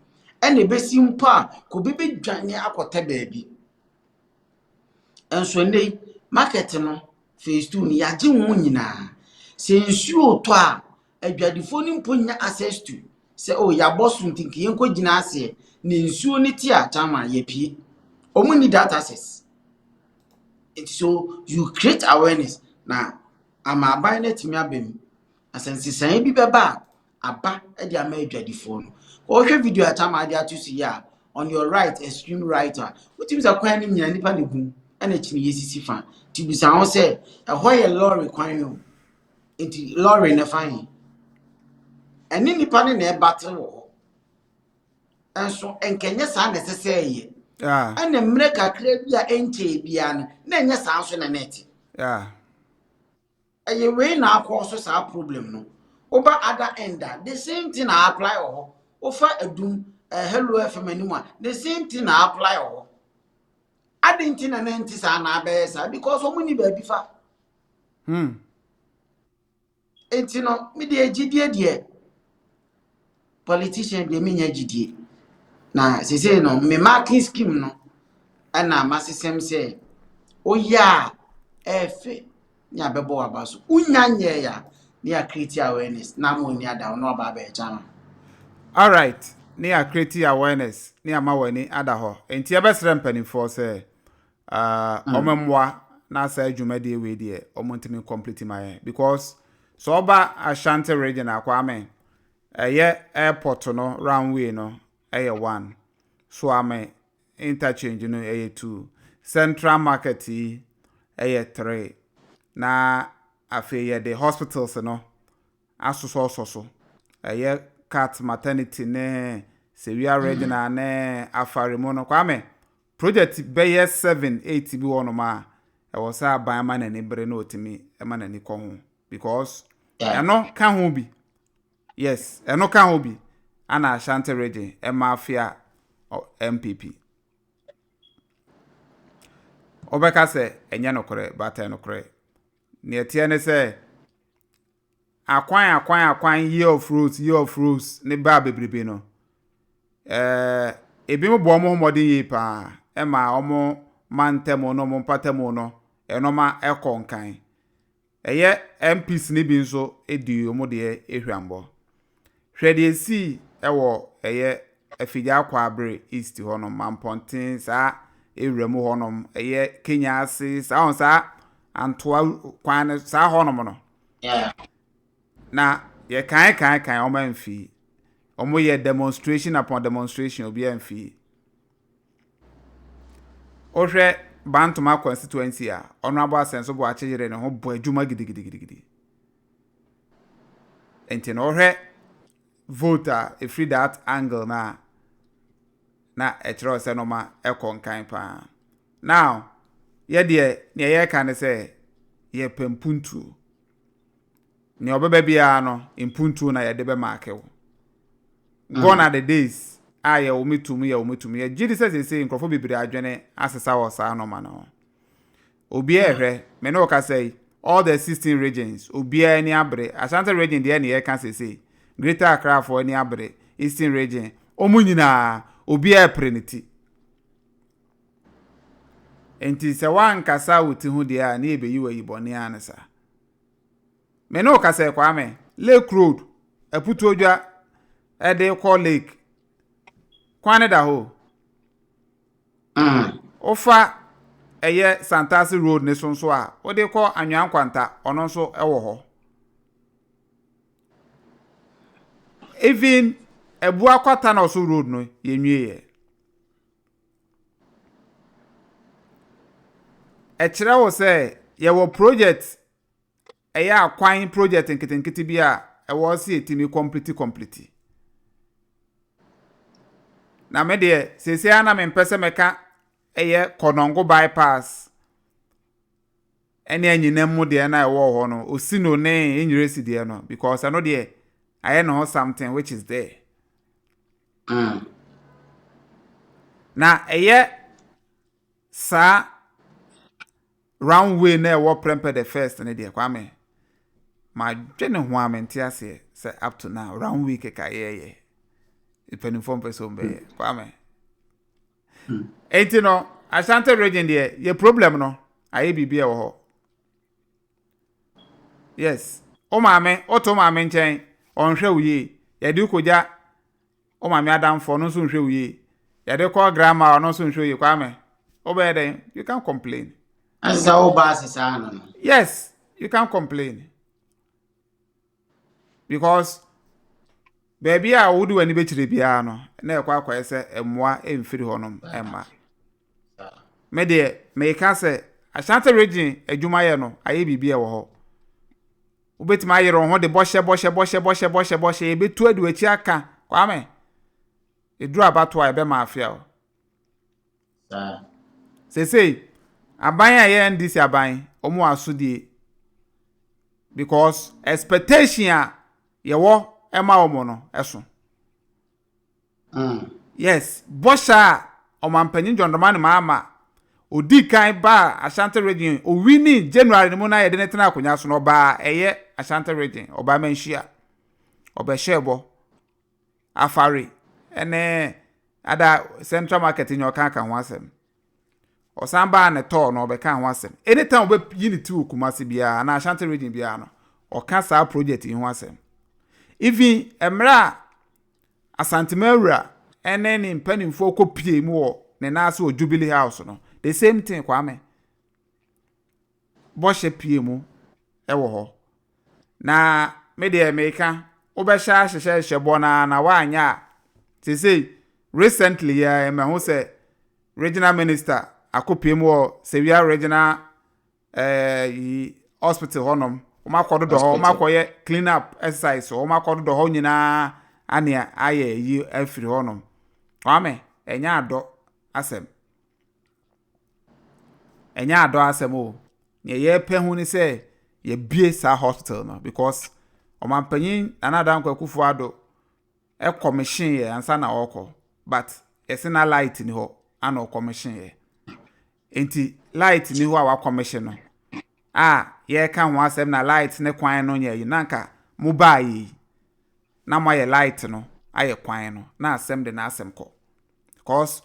ɛna ebesi mpo a, kò obi bɛdwane akɔtɛ baabi. Nso nnɛ yi, market no phase two no, yɛagye wɔn nyinaa. Sɛ nsuo tɔ a, adwadifoɔ no mpo nya access to sɛ, oh, yɛabɔ so nti nka yɛnkɔ gyina aseɛ na nsuo no te a kyama yɛpie. Wɔn ni that access. Nti so you create awareness na ama aban no atumi aba mu na sɛ nsesaeɛ bi bɛba a, aba de ama adwadifoɔ no. Wɔhwɛ video a kyama ade ato so yi a, on your right, extreme right a, wotumi sɛ kwan no nyinaa nipa na gum ɛna kyini yɛsisi fa. Nti bisa ho sɛ ɛhɔ yɛ lɔre kwan o, nti lɔre ne fa he ɛne nipa no na ɛbate wɔ hɔ. Nso nkɛnyɛ saa na ɛsɛ sɛ ɛyɛ. Ɛna mmerɛ kakra bi a ɛnkyɛe biara no, na ɛnyɛ saa nso na ɛte. Ɛyɛ wei na akɔ so saa problem no. Woba other end a, the same thing na apply wɔ hɔ. Wofa Adum Hello FM anim a, the same thing na apply wɔ hɔ. Adi nti na na nti saa na abɛyɛ saa because wɔn ni baabi fa. Nti no, me deɛ gyidie deɛ, politician deɛ menya gyidie. Na sesei no, me marking scheme no, ɛna masesɛm sɛ, woyɛ a ɛɛfɛ ne abɛbɔ waba so. Wonya nyɛɛ a, ne yɛ create awareness na ama oni ada wo na ɔba abɛyɛ chairman. Alright, ne yɛ create awareness ne ama w'ani ada hɔ. Nti yɛbɛsrɛ mpanimfoɔ sɛ ɔmo mmoa na saa dwumadie wei deɛ, ɔmo ntumi complete ma yɛn, because sɛ ɔba Ashanti Region a, Kwame, ɛyɛ airport no runway no ɛyɛ one, Suame Interchange no ɛyɛ two, Central Market yi ɛyɛ three, na afei yɛde hospitals no asosɔsɔ so, ɛyɛ cat maternity ne Sewia Regional ne Afaremu no. Kwame, project bɛyɛ seven, eight bi wɔ nom a ɛwɔ sɛ aban ma n'ani bere na otumi ma n'ani kɔ ho, because ɛno ka ho bi. Yes, ɛno ka ho bi ana Ashanti Region ɛma afia NPP. Wobɛka sɛ ɛnyɛ nokorɛ, but ɛyɛ nokorɛ. Nea ɛteɛ ne sɛ akwan akwan akwan, year of roads, year of roads ne baa bebrebe no, ebi mo bɔ ɔmo ho mmɔden yie paa, ɛma ɔmo mantam no, ɔmo mpatam no, ɛnɔma ɛkɔ nkan. Ɛyɛ MPs ne bi nso di ɔmo deɛ ehwambɔ. Hwɛ deɛ esii ɛwɔ ɛyɛ Afigya Kwabre East hɔnom, Mampɔnten saa ewura mu hɔnom, ɛyɛ Kenya ase saa wɔn saa Antoa kwan no saa hɔnom no. Na yɛ kan kan kan, ɔmo amfi. Ɔmo yɛ demonstration upon demonstration, obi amfi. Wohwɛ Bantoma constituency a, Honourable Asenso Boakye yere ne ho bɔ adwuma gidigidigidi. Nti na wohwɛ vote a ɛfiri that angle na na ɛkyerɛ sɛ nɔɔma ɛkɔ nkan paa. Now, yɛdeɛ nea yɛreka ne sɛ yɛpɛ mpuntuo. Nea ɔbɛba biara no, mpuntuo na yɛde bɛmaake wo. Gone are the days a yɛwɔ me tum, yɛwɔ me tum. Yɛgye di sɛ seesei nkurɔfoɔ bebree adwene asesa wɔ saa nɔɔma no ho. Obiara ɛhwɛ me ne wo kasa yi, all the 16 regions, obiara ani abere. Ashanti Region deɛ ne yɛka seesei, Greater Accra foɔ ani abere, Eastern Region, wɔn nyinaa obiara pere ne ti. Nti sɛ wankasa wo ti ho deɛ a, ne yɛbɛyi wɔ ayi bɔne a ne saa. Me ne wo kasa yi, Kwame, Lake Road, Aputuodwa ɛde kɔ Lake kwan ne da hɔ. Wofa ɛyɛ Santase Road ne so nso a wode kɔ Anwea Nkwanta, ɔno nso ɛwɔ hɔ. Even Abua Kwata na ɔso road no yɛnwie yɛ. Ɛkyerɛ wo sɛ yɛwɔ project, ɛyɛ akwan project nketenkete bi a ɛwɔ sɛ yɛtumi complete complete. Na me deɛ, seesei ara na mempɛ sɛ mɛka ɛyɛ Kɔnɔngo Bypass ɛne Anyinam mu deɛ na ɛwɔ hɔ no, Osino ne Enyiresi deɛ no, because ɛno deɛ ayɛ ne ho something which is there. Na ɛyɛ saa runway na ɛwɔ Prempeh the First ne deɛ, Kwame, madwe ne ho a mente aseɛ sɛ up to now runway keka yɛyɛ mpanimfoɔ mpɛ sɛ ɔmbɛyɛ, Kwame. Enti no, Ashanti Region deɛ, yɛ problem no ayɛ biribi a ɛwɔ hɔ. Yes, wo maame, woto maame nkyɛn, ɔnhwɛ wo yie. Yɛde kogya wo maame adamfo, ɔno nso nhwɛ wo yie. Yɛde kɔ grandma, ɔno nso nhwɛ wo yie. Kwame, wobɛyɛ dɛn? You can complain. Asesa wo ba asesa ano no. Yes, you can complain because baabi a wode w'ani bɛkyerɛ biara no na ɛkɔ akɔyɛ sɛ mmoa mfiri hɔnom mma. Me deɛ, meka sɛ Ashanti Region adwumayɛ no ayɛ biribi a ɛwɔ hɔ. Wobɛtumi ayere wo ho de bɔhyɛ bɔhyɛ bɔhyɛ bɔhyɛ bɔhyɛ bɔhyɛ, yɛbɛtu adi w'akyi aka. Kwame, ɛduru abato a, ɛbɛma afea o. Seesei aban a ɛyɛ NDC aban, wɔn wɔ asodie because expectation a yɛwɔ ɛma wɔn no ɛso. Yes, bɔhyɛ a Ɔmanpanyin John Dramani Mahama odii kan baa Ashanti Region, owinii January no mu na yɛde no tena akonnwa so no, ɔbaa ɛyɛ Ashanti Region, ɔbaa Manhyia, ɔbɛhyɛɛ bɔ. Afari ne ada Central Market nyɛ ɔka ka ho asɛm. Ɔsan baa ne tɔɔ no ɔbɛka ho asɛm. Anytime ɔbɛyi ne ti wɔ Kumasi biara anaa Ashanti Region biara no, ɔka saa project yi ho asɛm. Even mmerɛ a Asantemawura ne ne mpanimfoɔ kɔpie mu wɔ ne nan ase wɔ Jubilee House no, the same thing, Kwame. Bɔhyɛ pie mu wɔ hɔ. Na me deɛ meka, wobɛhyɛ ahyehyɛ hyɛ bɔ no ara na woanyɛ a, seesei recently yɛ mahu sɛ regional minister akɔpie mu wɔ Sewia Regional yi hospital hɔnom. Wɔn akɔdodɔ hɔ, wɔn akɔyɛ clean up exercise, wɔn akɔdodɔ hɔ nyinaa anea ayɛ yi afiri hɔnom. Kwame, ɛnyɛ adɔ asɛm. Ɛnyɛ adɔ asɛm o. Nea yɛpɛ ho ne sɛ yɛbie saa hospital no because ɔmanpanyin Nana Addo Dankwa Akufo-Addo ɛkɔmihyin yɛ ansa na ɔrekɔ, but yɛsɛ na light ni hɔ ana ɔkɔmihyin yɛ. Nti light ni hɔ a wakɔmihyin no a yɛreka ho asɛm na light ne kwan no nyɛ yi, na nka mo baa yi na mo ayɛ light no ayɛ kwan no na asɛm de n'asɛm kɔ, because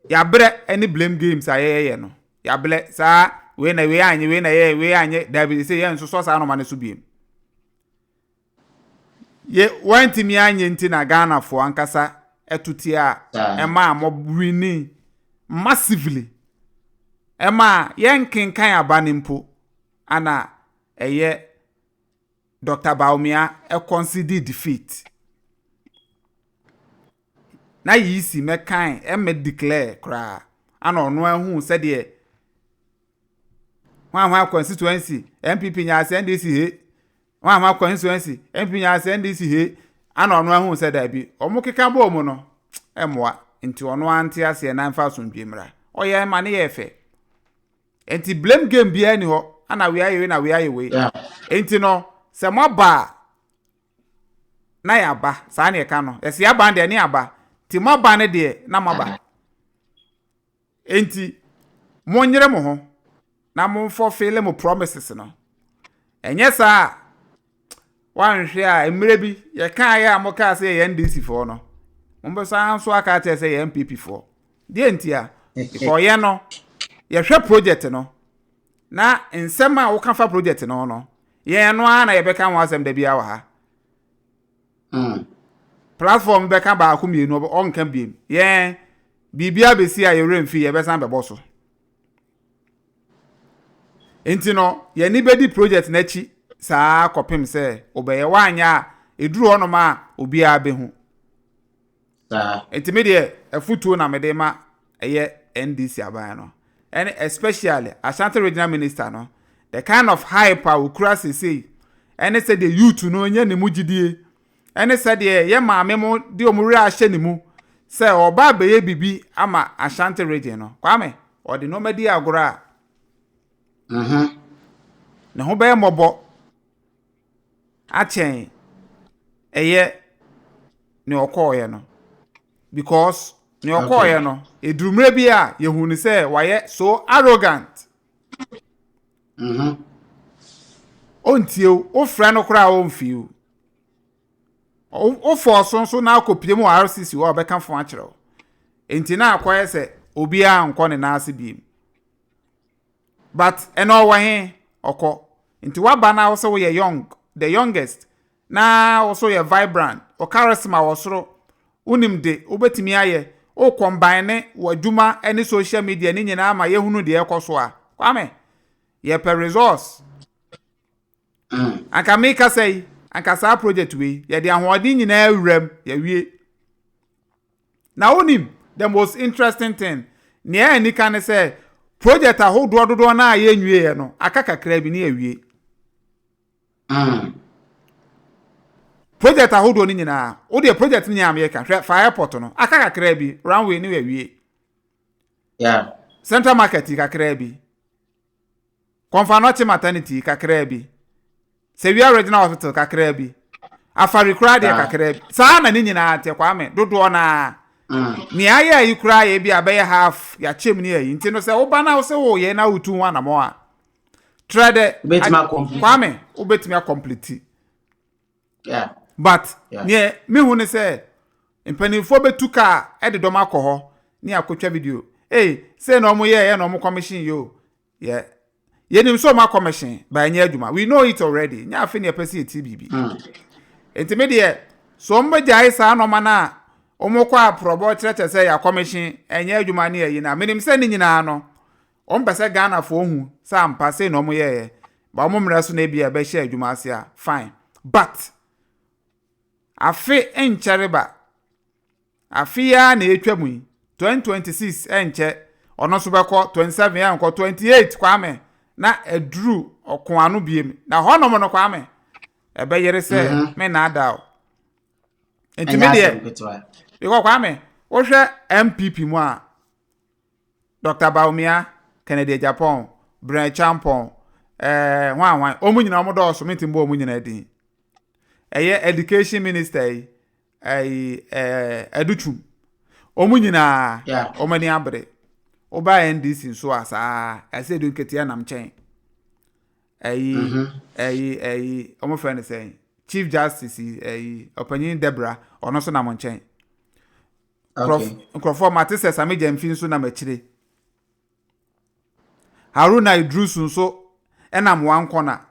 yɛabrɛ ne blame games a yɛyɛ no. Yɛabrɛ saa wei na wei anyɛ, wei na yɛyɛ wei anyɛ. Dabi, sɛ yɛn nso sɔ saa nɔɔma no so biem yɛ wɔntumi anyɛ, nti na Ghanafoɔ ankasa ɛto tie a ɛma a mo winning massively, ɛma yɛnkenkan aba no mpo ana ɛyɛ Dr Bawumia ɛconcede defeat na yi si mɛkan ɛmɛ declare koraa ana ɔno ahu sɛdeɛ hwan hwan constituency NPP nyaase, NDC he, hwan hwan constituency NPP nyaase, NDC he, ana ɔno ahu sɛ daabi, ɔmo keka bɔɔ mu no ɛmmoa, nti ɔno ante aseɛ na mfa asomdwe mmra. Ɔyɛ ma ne yɛ fɛ, nti blame game biara ni hɔ ana wei ayɛ wei na wei ayɛ wei. Nti no sɛ moaba a na yɛaba saa ne yɛka no, yɛsɛ yɛaba no deɛ ne yɛaba, nti moaba no deɛ na moaba, nti monyere mo ho na momfulfill mo promises no. Ɛnyɛ saa a wanhwɛ a mmerɛ bi yɛkaa yɛ a mokaa sɛ yɛyɛ NDC foɔ no, mombɛsan nso aka akyerɛ sɛ yɛ NPP foɔ deɛ. Nti a because yɛn no yɛhwɛ project no na nsɛm a woka fa project no ho no, yɛn no ara na yɛbɛka ho asɛm da biara wɔ ha. Platform bɛka baako mmienu, ɔnka biem. Yɛn biribi abɛsi a yɛwerɛ mfi, yɛbɛsan bɛbɔ so. Nti no yɛni bɛdi project n'akyi saa kɔpem sɛ ɔbɛyɛ. Wanyɛ a ɛduru hɔnom a obiara bɛhu. Nti me deɛ, afutuo na mede ma ɛyɛ NDC aban no ɛne especially Ashanti Regional Minister no, the kind of hype a okura sesei ɛne sɛdeɛ youth no nyɛ ne mu gyidie ɛne sɛdeɛ yɛ maame mo de wɔn werɛ ahyɛ ne mu sɛ ɔba abɛyɛ bibi ama Ashanti Region no. Kwame, ɔde nneɛma di agorɔ a ne ho bɛyɛ mmɔbɔ akyɛn ɛyɛ nea ɔkɔɔyɛ no, because nea ɔkɔɔyɛ no, eduru mmerɛ bi a yɛhu ne sɛ wayɛ so arrogant. Ɔntie wo, wofrɛ no koraa ɔmfii wo, wofɔɔ so nso na akɔpie mu wɔ RCC hɔ a ɔbɛka fo akyerɛ wo. Nti na akɔyɛ sɛ obiara nkɔ ne nan ase biem, but ɛna ɔwɔ he ɔkɔ. Nti waba na wo sɛ woyɛ young, the youngest, na wo so yɛ vibrant, wo charisma wɔ soro, wonim de wobɛtumi ayɛ, wo combine ne w'adwuma ne social media ne nyinaa ma yɛhunu deɛ ɛkɔ so a, Kwame, yɛpɛ resource. Anka meka sɛ yi anka saa project wei yɛde ahoɔden nyinaa awuram yɛwie. Na wonim the most interesting thing, nea ɛni ka ne sɛ project ahodoɔ dodoɔ no a yɛnwieɛ no aka kakra bi ne yɛwie. Project ahodoɔ no nyinaa, wodeɛ project no nyinaa meyɛka, hwɛ fa airport no aka kakra bi, runway ne yɛwie. Central Market kakra bi, Komfo Anokye Maternity kakra bi, Sewia Regional Hospital kakra bi, Afari koraa deɛ kakra bi. Saa na ne nyinaa te, Kwame, dodoɔ naa. Nea ayɛ ayi koraa yɛ bi a bɛyɛ half yɛakyɛm ne ayi. Nti no sɛ woba na wo sɛ woyɛ na wotu ho anamɔ a, trɛ dɛ Wobɛtumi acomplete. Kwame, wobɛtumi acomplete. But neɛ mehu ne sɛ mpanimfoɔ bɛtu kaa de dɔm akɔ hɔ ne akɔtwa video. Ei, sei na ɔmo yɛɛyɛ na ɔmo commission yi o. Yɛ yɛnim sɛ ɔmo akɔmɛhyɛn ba ɛnyɛ adwuma. We know it already. Nyɛ afe ne yɛpɛ sɛ yɛtie biribi. Nti me deɛ sɛ ɔmo bɛgyae saa nɔɔma no a ɔmo kɔ aprɔbɔ kyerɛkyerɛ sɛ yɛakɔmɛhyɛn ɛnyɛ adwuma ne ayi no a, menim sɛ ne nyinaa no ɔmo pɛ sɛ Ghanafoɔ hu sɛ ampa sei na ɔmo yɛɛyɛ. Ba ɔmo mmerɛ so na ebi a ɛbɛhyɛ adwuma ase a, fine. But afe nkyɛre ba. Afe yi ara na ɛretwa mu yi, 2026 ɛnkyɛ, ɔno nso bɛkɔ, 27 ɛnkɔ, 28 Kwame, na aduru ɔko ano biem. Na hɔnom no Kwame, ɛbɛyere sɛ me naadaa o. Nti me deɛ, because Kwame, wohwɛ NPP mu a, Dr. Bawumia, Kennedy Agyapong, Bryan Acheampong, ɛɛ hwan hwan, wɔn nyinaa wɔn dɔɔso, mentumi bɔ wɔn nyinaa din. Ɛyɛ education minister yi, ɛyi ɛɛ Adutwum, wɔn nyinaa wɔn ani abere. Woba NDC nso a saa, ɛsɛ edu nketewa nam nkyɛn. Ɛyi ɛyi ɛyi wɔn fɛ no sɛn, Chief Justice yi ɛyi ɔpanyin Debra, ɔno nso nam nkyɛn. Nkurɔfoɔ mate sɛ Sami Gyamfi nso nam akyire. Haruna Iddrisu nso nam one corner.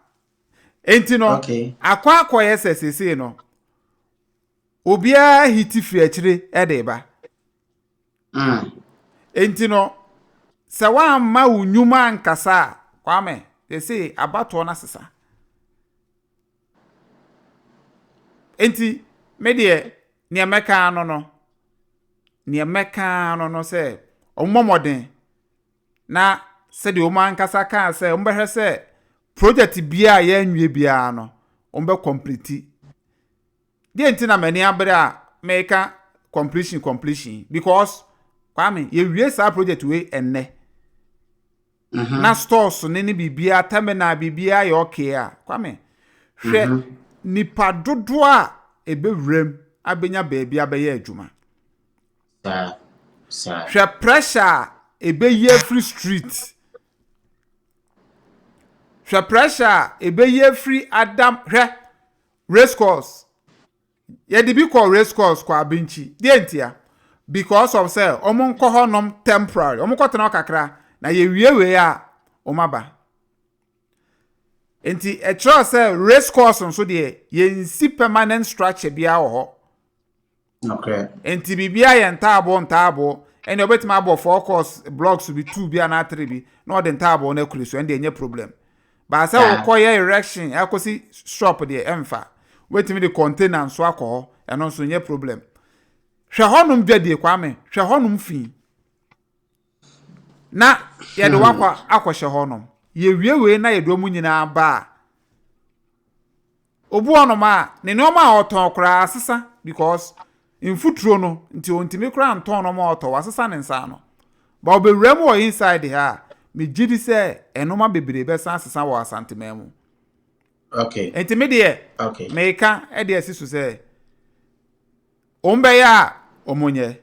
Enti no, akɔ akɔyɛ sɛ seesei no, obiara hiti firi akyire de ba. Enti no, sɛ woamma wo nnwuma ankasa a, Kwame, seesei abatoɔ no asesa. Enti me deɛ, nea mɛka ano no, nea mɛka ano no sɛ, wɔmmɔ mmɔden na sɛdeɛ wɔn ankasa kaa sɛ wɔbɛhwɛ sɛ project biara a yɛanwie biara no, wɔbɛ complete. Deɛ nti na m'ani abere a meka completion completion because Kwame, yɛwie saa project wei ɛnnɛ. Na stores ne ne biribiara, terminal biribiara yɛ okay a, Kwame, hwɛ nipa dodoɔ a ɛbɛwuram abɛnya baabi abɛyɛ adwuma. Hwɛ pressure a ɛbɛyi afiri street. Hwɛ pressure a ɛbɛyi afiri adam, hwɛ race course. Yɛde bi kɔ race course kɔ Abinkyi. Deɛ ntia? Because of sɛ wɔn nkɔ hɔ nom temporary. Wɔn kɔ tena hɔ kakra na yɛwie wei a wɔn aba. Nti ɛkyerɛ sɛ race course nso deɛ yɛnsi permanent structure biara wɔ hɔ. Nti biribiara yɛ ntaaboo ntaaboo. Ɛnna ɔbɛtumi abɔ four course blocks bi two bi anaa three bi na ɔde ntaaboo no akuri so, ɛnna ɛnyɛ problem. But sɛ wokɔyɛ erection akɔsi shop deɛ ɛmfa. Wobɛtumi de container nso akɔ hɔ, ɛno nso nyɛ problem. Hwɛ hɔnom dwadie Kwame, hwɛ hɔnom fi. Na yɛde wakɔ akɔhyɛ hɔnom. Yɛwie wei na yɛde wɔn nyinaa ba a, obi hɔnom a ne nneɛma a ɔtɔn koraa asesa because mfuturo no nti ɔntumi koraa ntɔn nneɛma a ɔtɔ, wasesa ne nsa ano. Ba ɔbɛwura mu wɔ inside ha a, megye di sɛ nneɛma bebree bɛsan asesa wɔ Asanteman mu. Nti me deɛ, meka de asi so sɛ, wɔn bɛyɛ a wɔn nyɛ,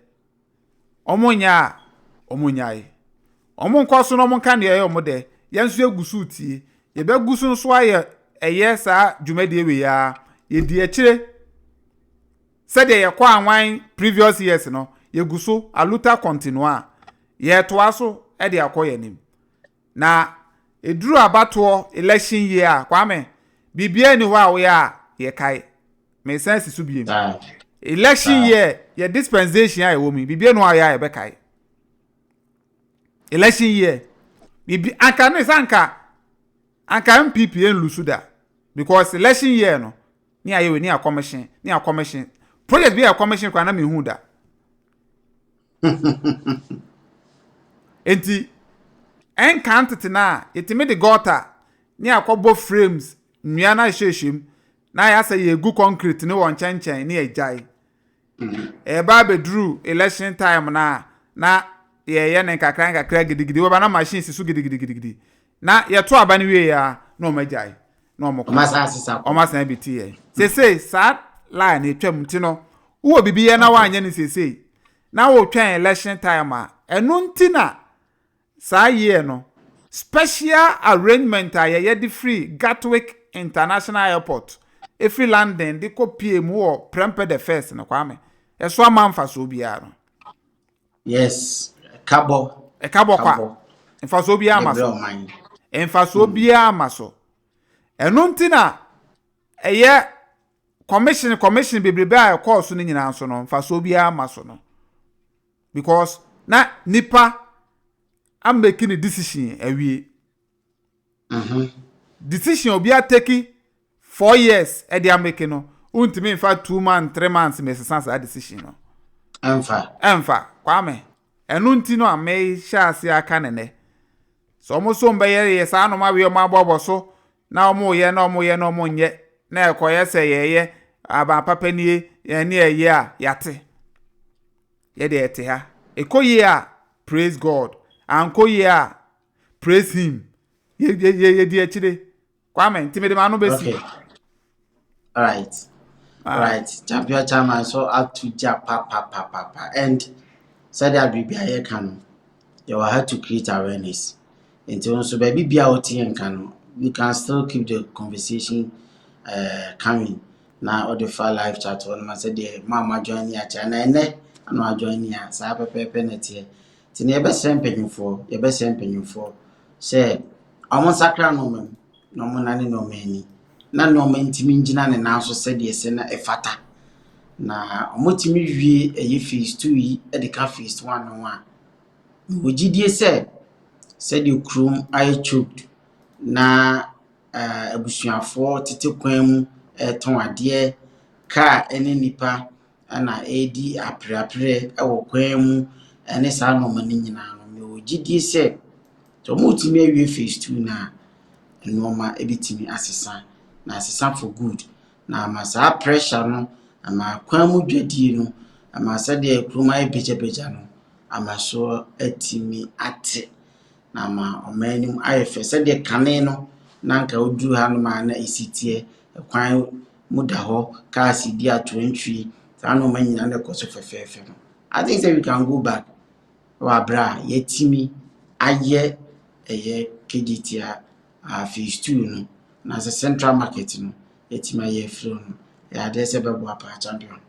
wɔn nyɛ a wɔn nyae. Wɔn nkɔ so na wɔn nka deɛ ɛyɛ wɔn dɛ. Yɛn nso yɛgu so retie. Yɛbɛgu so nso ayɛ ɛyɛ saa dwumadie wei ara. Yɛdi akyire sɛdeɛ yɛkɔ anwan previous years no, yɛgu so aluta continua. Yɛretoa so de akɔ yɛn anim. Na ɛduru abatoɔ election year a, Kwame, biribiara nni hɔ a woyɛ a yɛkae. Mesan si so biem. Election year, yɛ dispensation a ɛwɔ mu yi, biribiara nni hɔ a woyɛ a yɛbɛkae. Election year, biribi anka ne sɛ anka anka NPP nlusu da because election year no ne ayɛ wei ne yɛ commission ne yɛ commission project bi a yɛ commission koraa na mehu da. Nti ɛnka ntete no a yɛtumi de gutter ne akɔbɔ frames nnua no ahyehyɛ mu na ayɛ asɛ yɛgu concrete ne wɔ nkyɛnkyɛn ne yɛgyae. Ɛba abɛduru election time no a na yɛyɛ ne nkakra nkakra gidigidi wɔba na machine si so gidigidigidi na yɛto aba no wie a na wɔn agyae na wɔn kɔ wɔn asan bi ti yɛn. Sesei saa line atwam nti no wowɔ biribi yɛ na woanyɛ no sesei. Na wotwɛn election time a, ɛno nti na saa year no, special arrangement a yɛyɛ de firi Gatwick International Airport, ɛfiri London de kɔ pie mu wɔ Prempeh the First no, Kwame, ɛso ama mfasoɔ biara no. Yes, ɛka bɔ. Ɛka bɔ kwa, mfasoɔ biara ma so, mfasoɔ biara ma so. Ɛno nti na ɛyɛ commission bebrebe a ɛkɔɔ so no nyinaa nso no, mfasoɔ biara ma so no, because na nipa amake ne decision awie. Decision obi atake 4 years ɛde amake no, wontumi nfa 2 months, 3 months mɛsesa saa decision no. Ɛmfa. Ɛmfa, Kwame. Ɛno nti no a mehyɛ ase aka ne nɛ sɛ ɔmo so mbɛyɛ yɛ saa anoma wei, ɔmo abɔbɔ so na ɔmo yɛ na ɔmo yɛ na ɔmo nyɛ na ɛkɔyɛ sɛ yɛyɛ aban papa nie, yɛn ne ɛyɛ a yɛate yɛde ɛte ha. Ɛkɔ yie a, praise God. Ankɔ yie a, praise him. Yɛ yɛ yɛ yɛdi akyire, Kwame, nti mede ma ano bɛsi. Okay, alright, champion chairman so ato gya papapapapa, and sɛdeɛ abiribi a yɛka no, yɛwɔ ha to create awareness. Nti wo nso baabi bia a wote yɛn ka no, we can still keep the conversation coming na ɔde fa live chat hɔ no ma sɛdeɛ mo a moajoin ne akyɛ na ɛnɛ ana ajoin ne a, saa pɛpɛɛpɛ na ɛteɛ. Nti na yɛbɛsrɛ mpanyimfoɔ sɛ ɔmo nsakra nneɛma mu na ɔmo nane nneɛma ani na nneɛma ntumi ngyina ne nan so sɛdeɛ ɛsɛ na ɛfata, na ɔmotumi wie ɛyɛ phase two yi de ka phase one no ho a, mewɔ gyidie sɛ sɛdeɛ kurom ayɛ choked na abusuafoɔ tete kwan mu ɛretɔn adeɛ, kaa ne nnipa ɛna ɛredi apreapre wɔ kwan mu ne saa nneɛma no nyinaa no, mewɔ gyidie sɛ sɛ wɔretumi awie phase two no a, nneɛma bɛtumi asesa na asesa for good, na ama saa pressure no, ama kwan mu dwadie no, ama sɛdeɛ kurom ayɛ bagyabagya no, ama so atumi ate na ama ɔman no mu ayɛ fɛ sɛdeɛ kane no na anka woduru hanom a na ɛsi teɛ. Kwan mu da hɔ, cars di atoantwie, saa nneɛma nyinaa na ɛkɔ so fɛfɛɛfɛ no. I think sɛ we can go back wɔ abere a yɛatumi ayɛ ɛyɛ Kejetia phase two no na sɛ Central Market no yɛatumi ayɛ afiri no, ɛyɛ adeɛ sɛ ɛbɛboa paa, champion.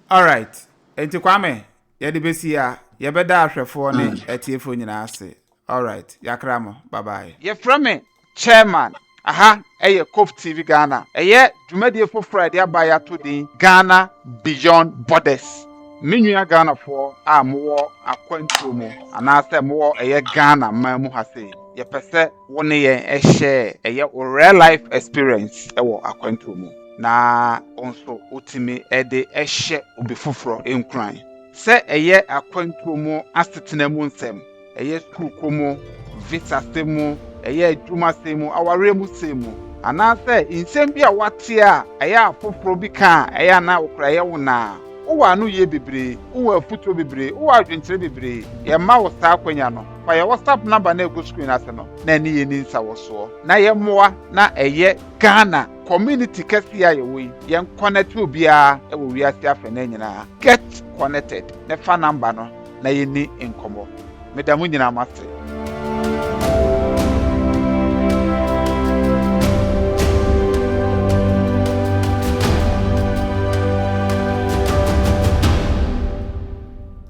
Alright, nti Kwame, yɛde bɛsi a yɛbɛda ahwɛfoɔ ne atiefoɔ nyinaa ase. Alright, yɛakra mo, bye bye. Yɛfrɛ me Chairman. Aha ɛyɛ Cove TV Ghana. Ɛyɛ dwumadie foforɔ a yɛde aba, yɛato din Ghana Beyond Borders. Me nua Ghanafoɔ a mowɔ akwantuo mu anaasɛ mowɔ ɛyɛ Ghana man mu ha sei, yɛpɛ sɛ wo ne yɛn ɛhyɛ ɛyɛ wo real life experience ɛwɔ akwantuo mu na wo nso wotumi ɛde ɛhyɛ obi foforɔ nkuran sɛ ɛyɛ akwantuo mu asetena mu nsɛm, ɛyɛ sukuukɔ mu, visa sɛm mu, ɛyɛ adwuma sɛm mu, awareɛ mu sɛm mu, anaasɛ nsɛm bi a wate a ɛyɛ afoforɔ bi ka a ɛyɛ anaa wokora ɛyɛ wo naa. Wowɔ ano yie bebree, wowɔ afutuo bebree, wowɔ adwenkyerɛ bebree. Yɛma wo saa akwanya no, fa yɛ WhatsApp number na ɛgu screen ase no na ɛne yɛ ni nsa wɔ soɔ na yɛmmoa na ɛyɛ Ghana community kɛseɛ a yɛwɔ yi, yɛn connect obiara wɔ wiase afɛ no nyinaa. Get connected na fa number no na yɛni nkɔmmɔ. Meda mo nyinaa mo ase.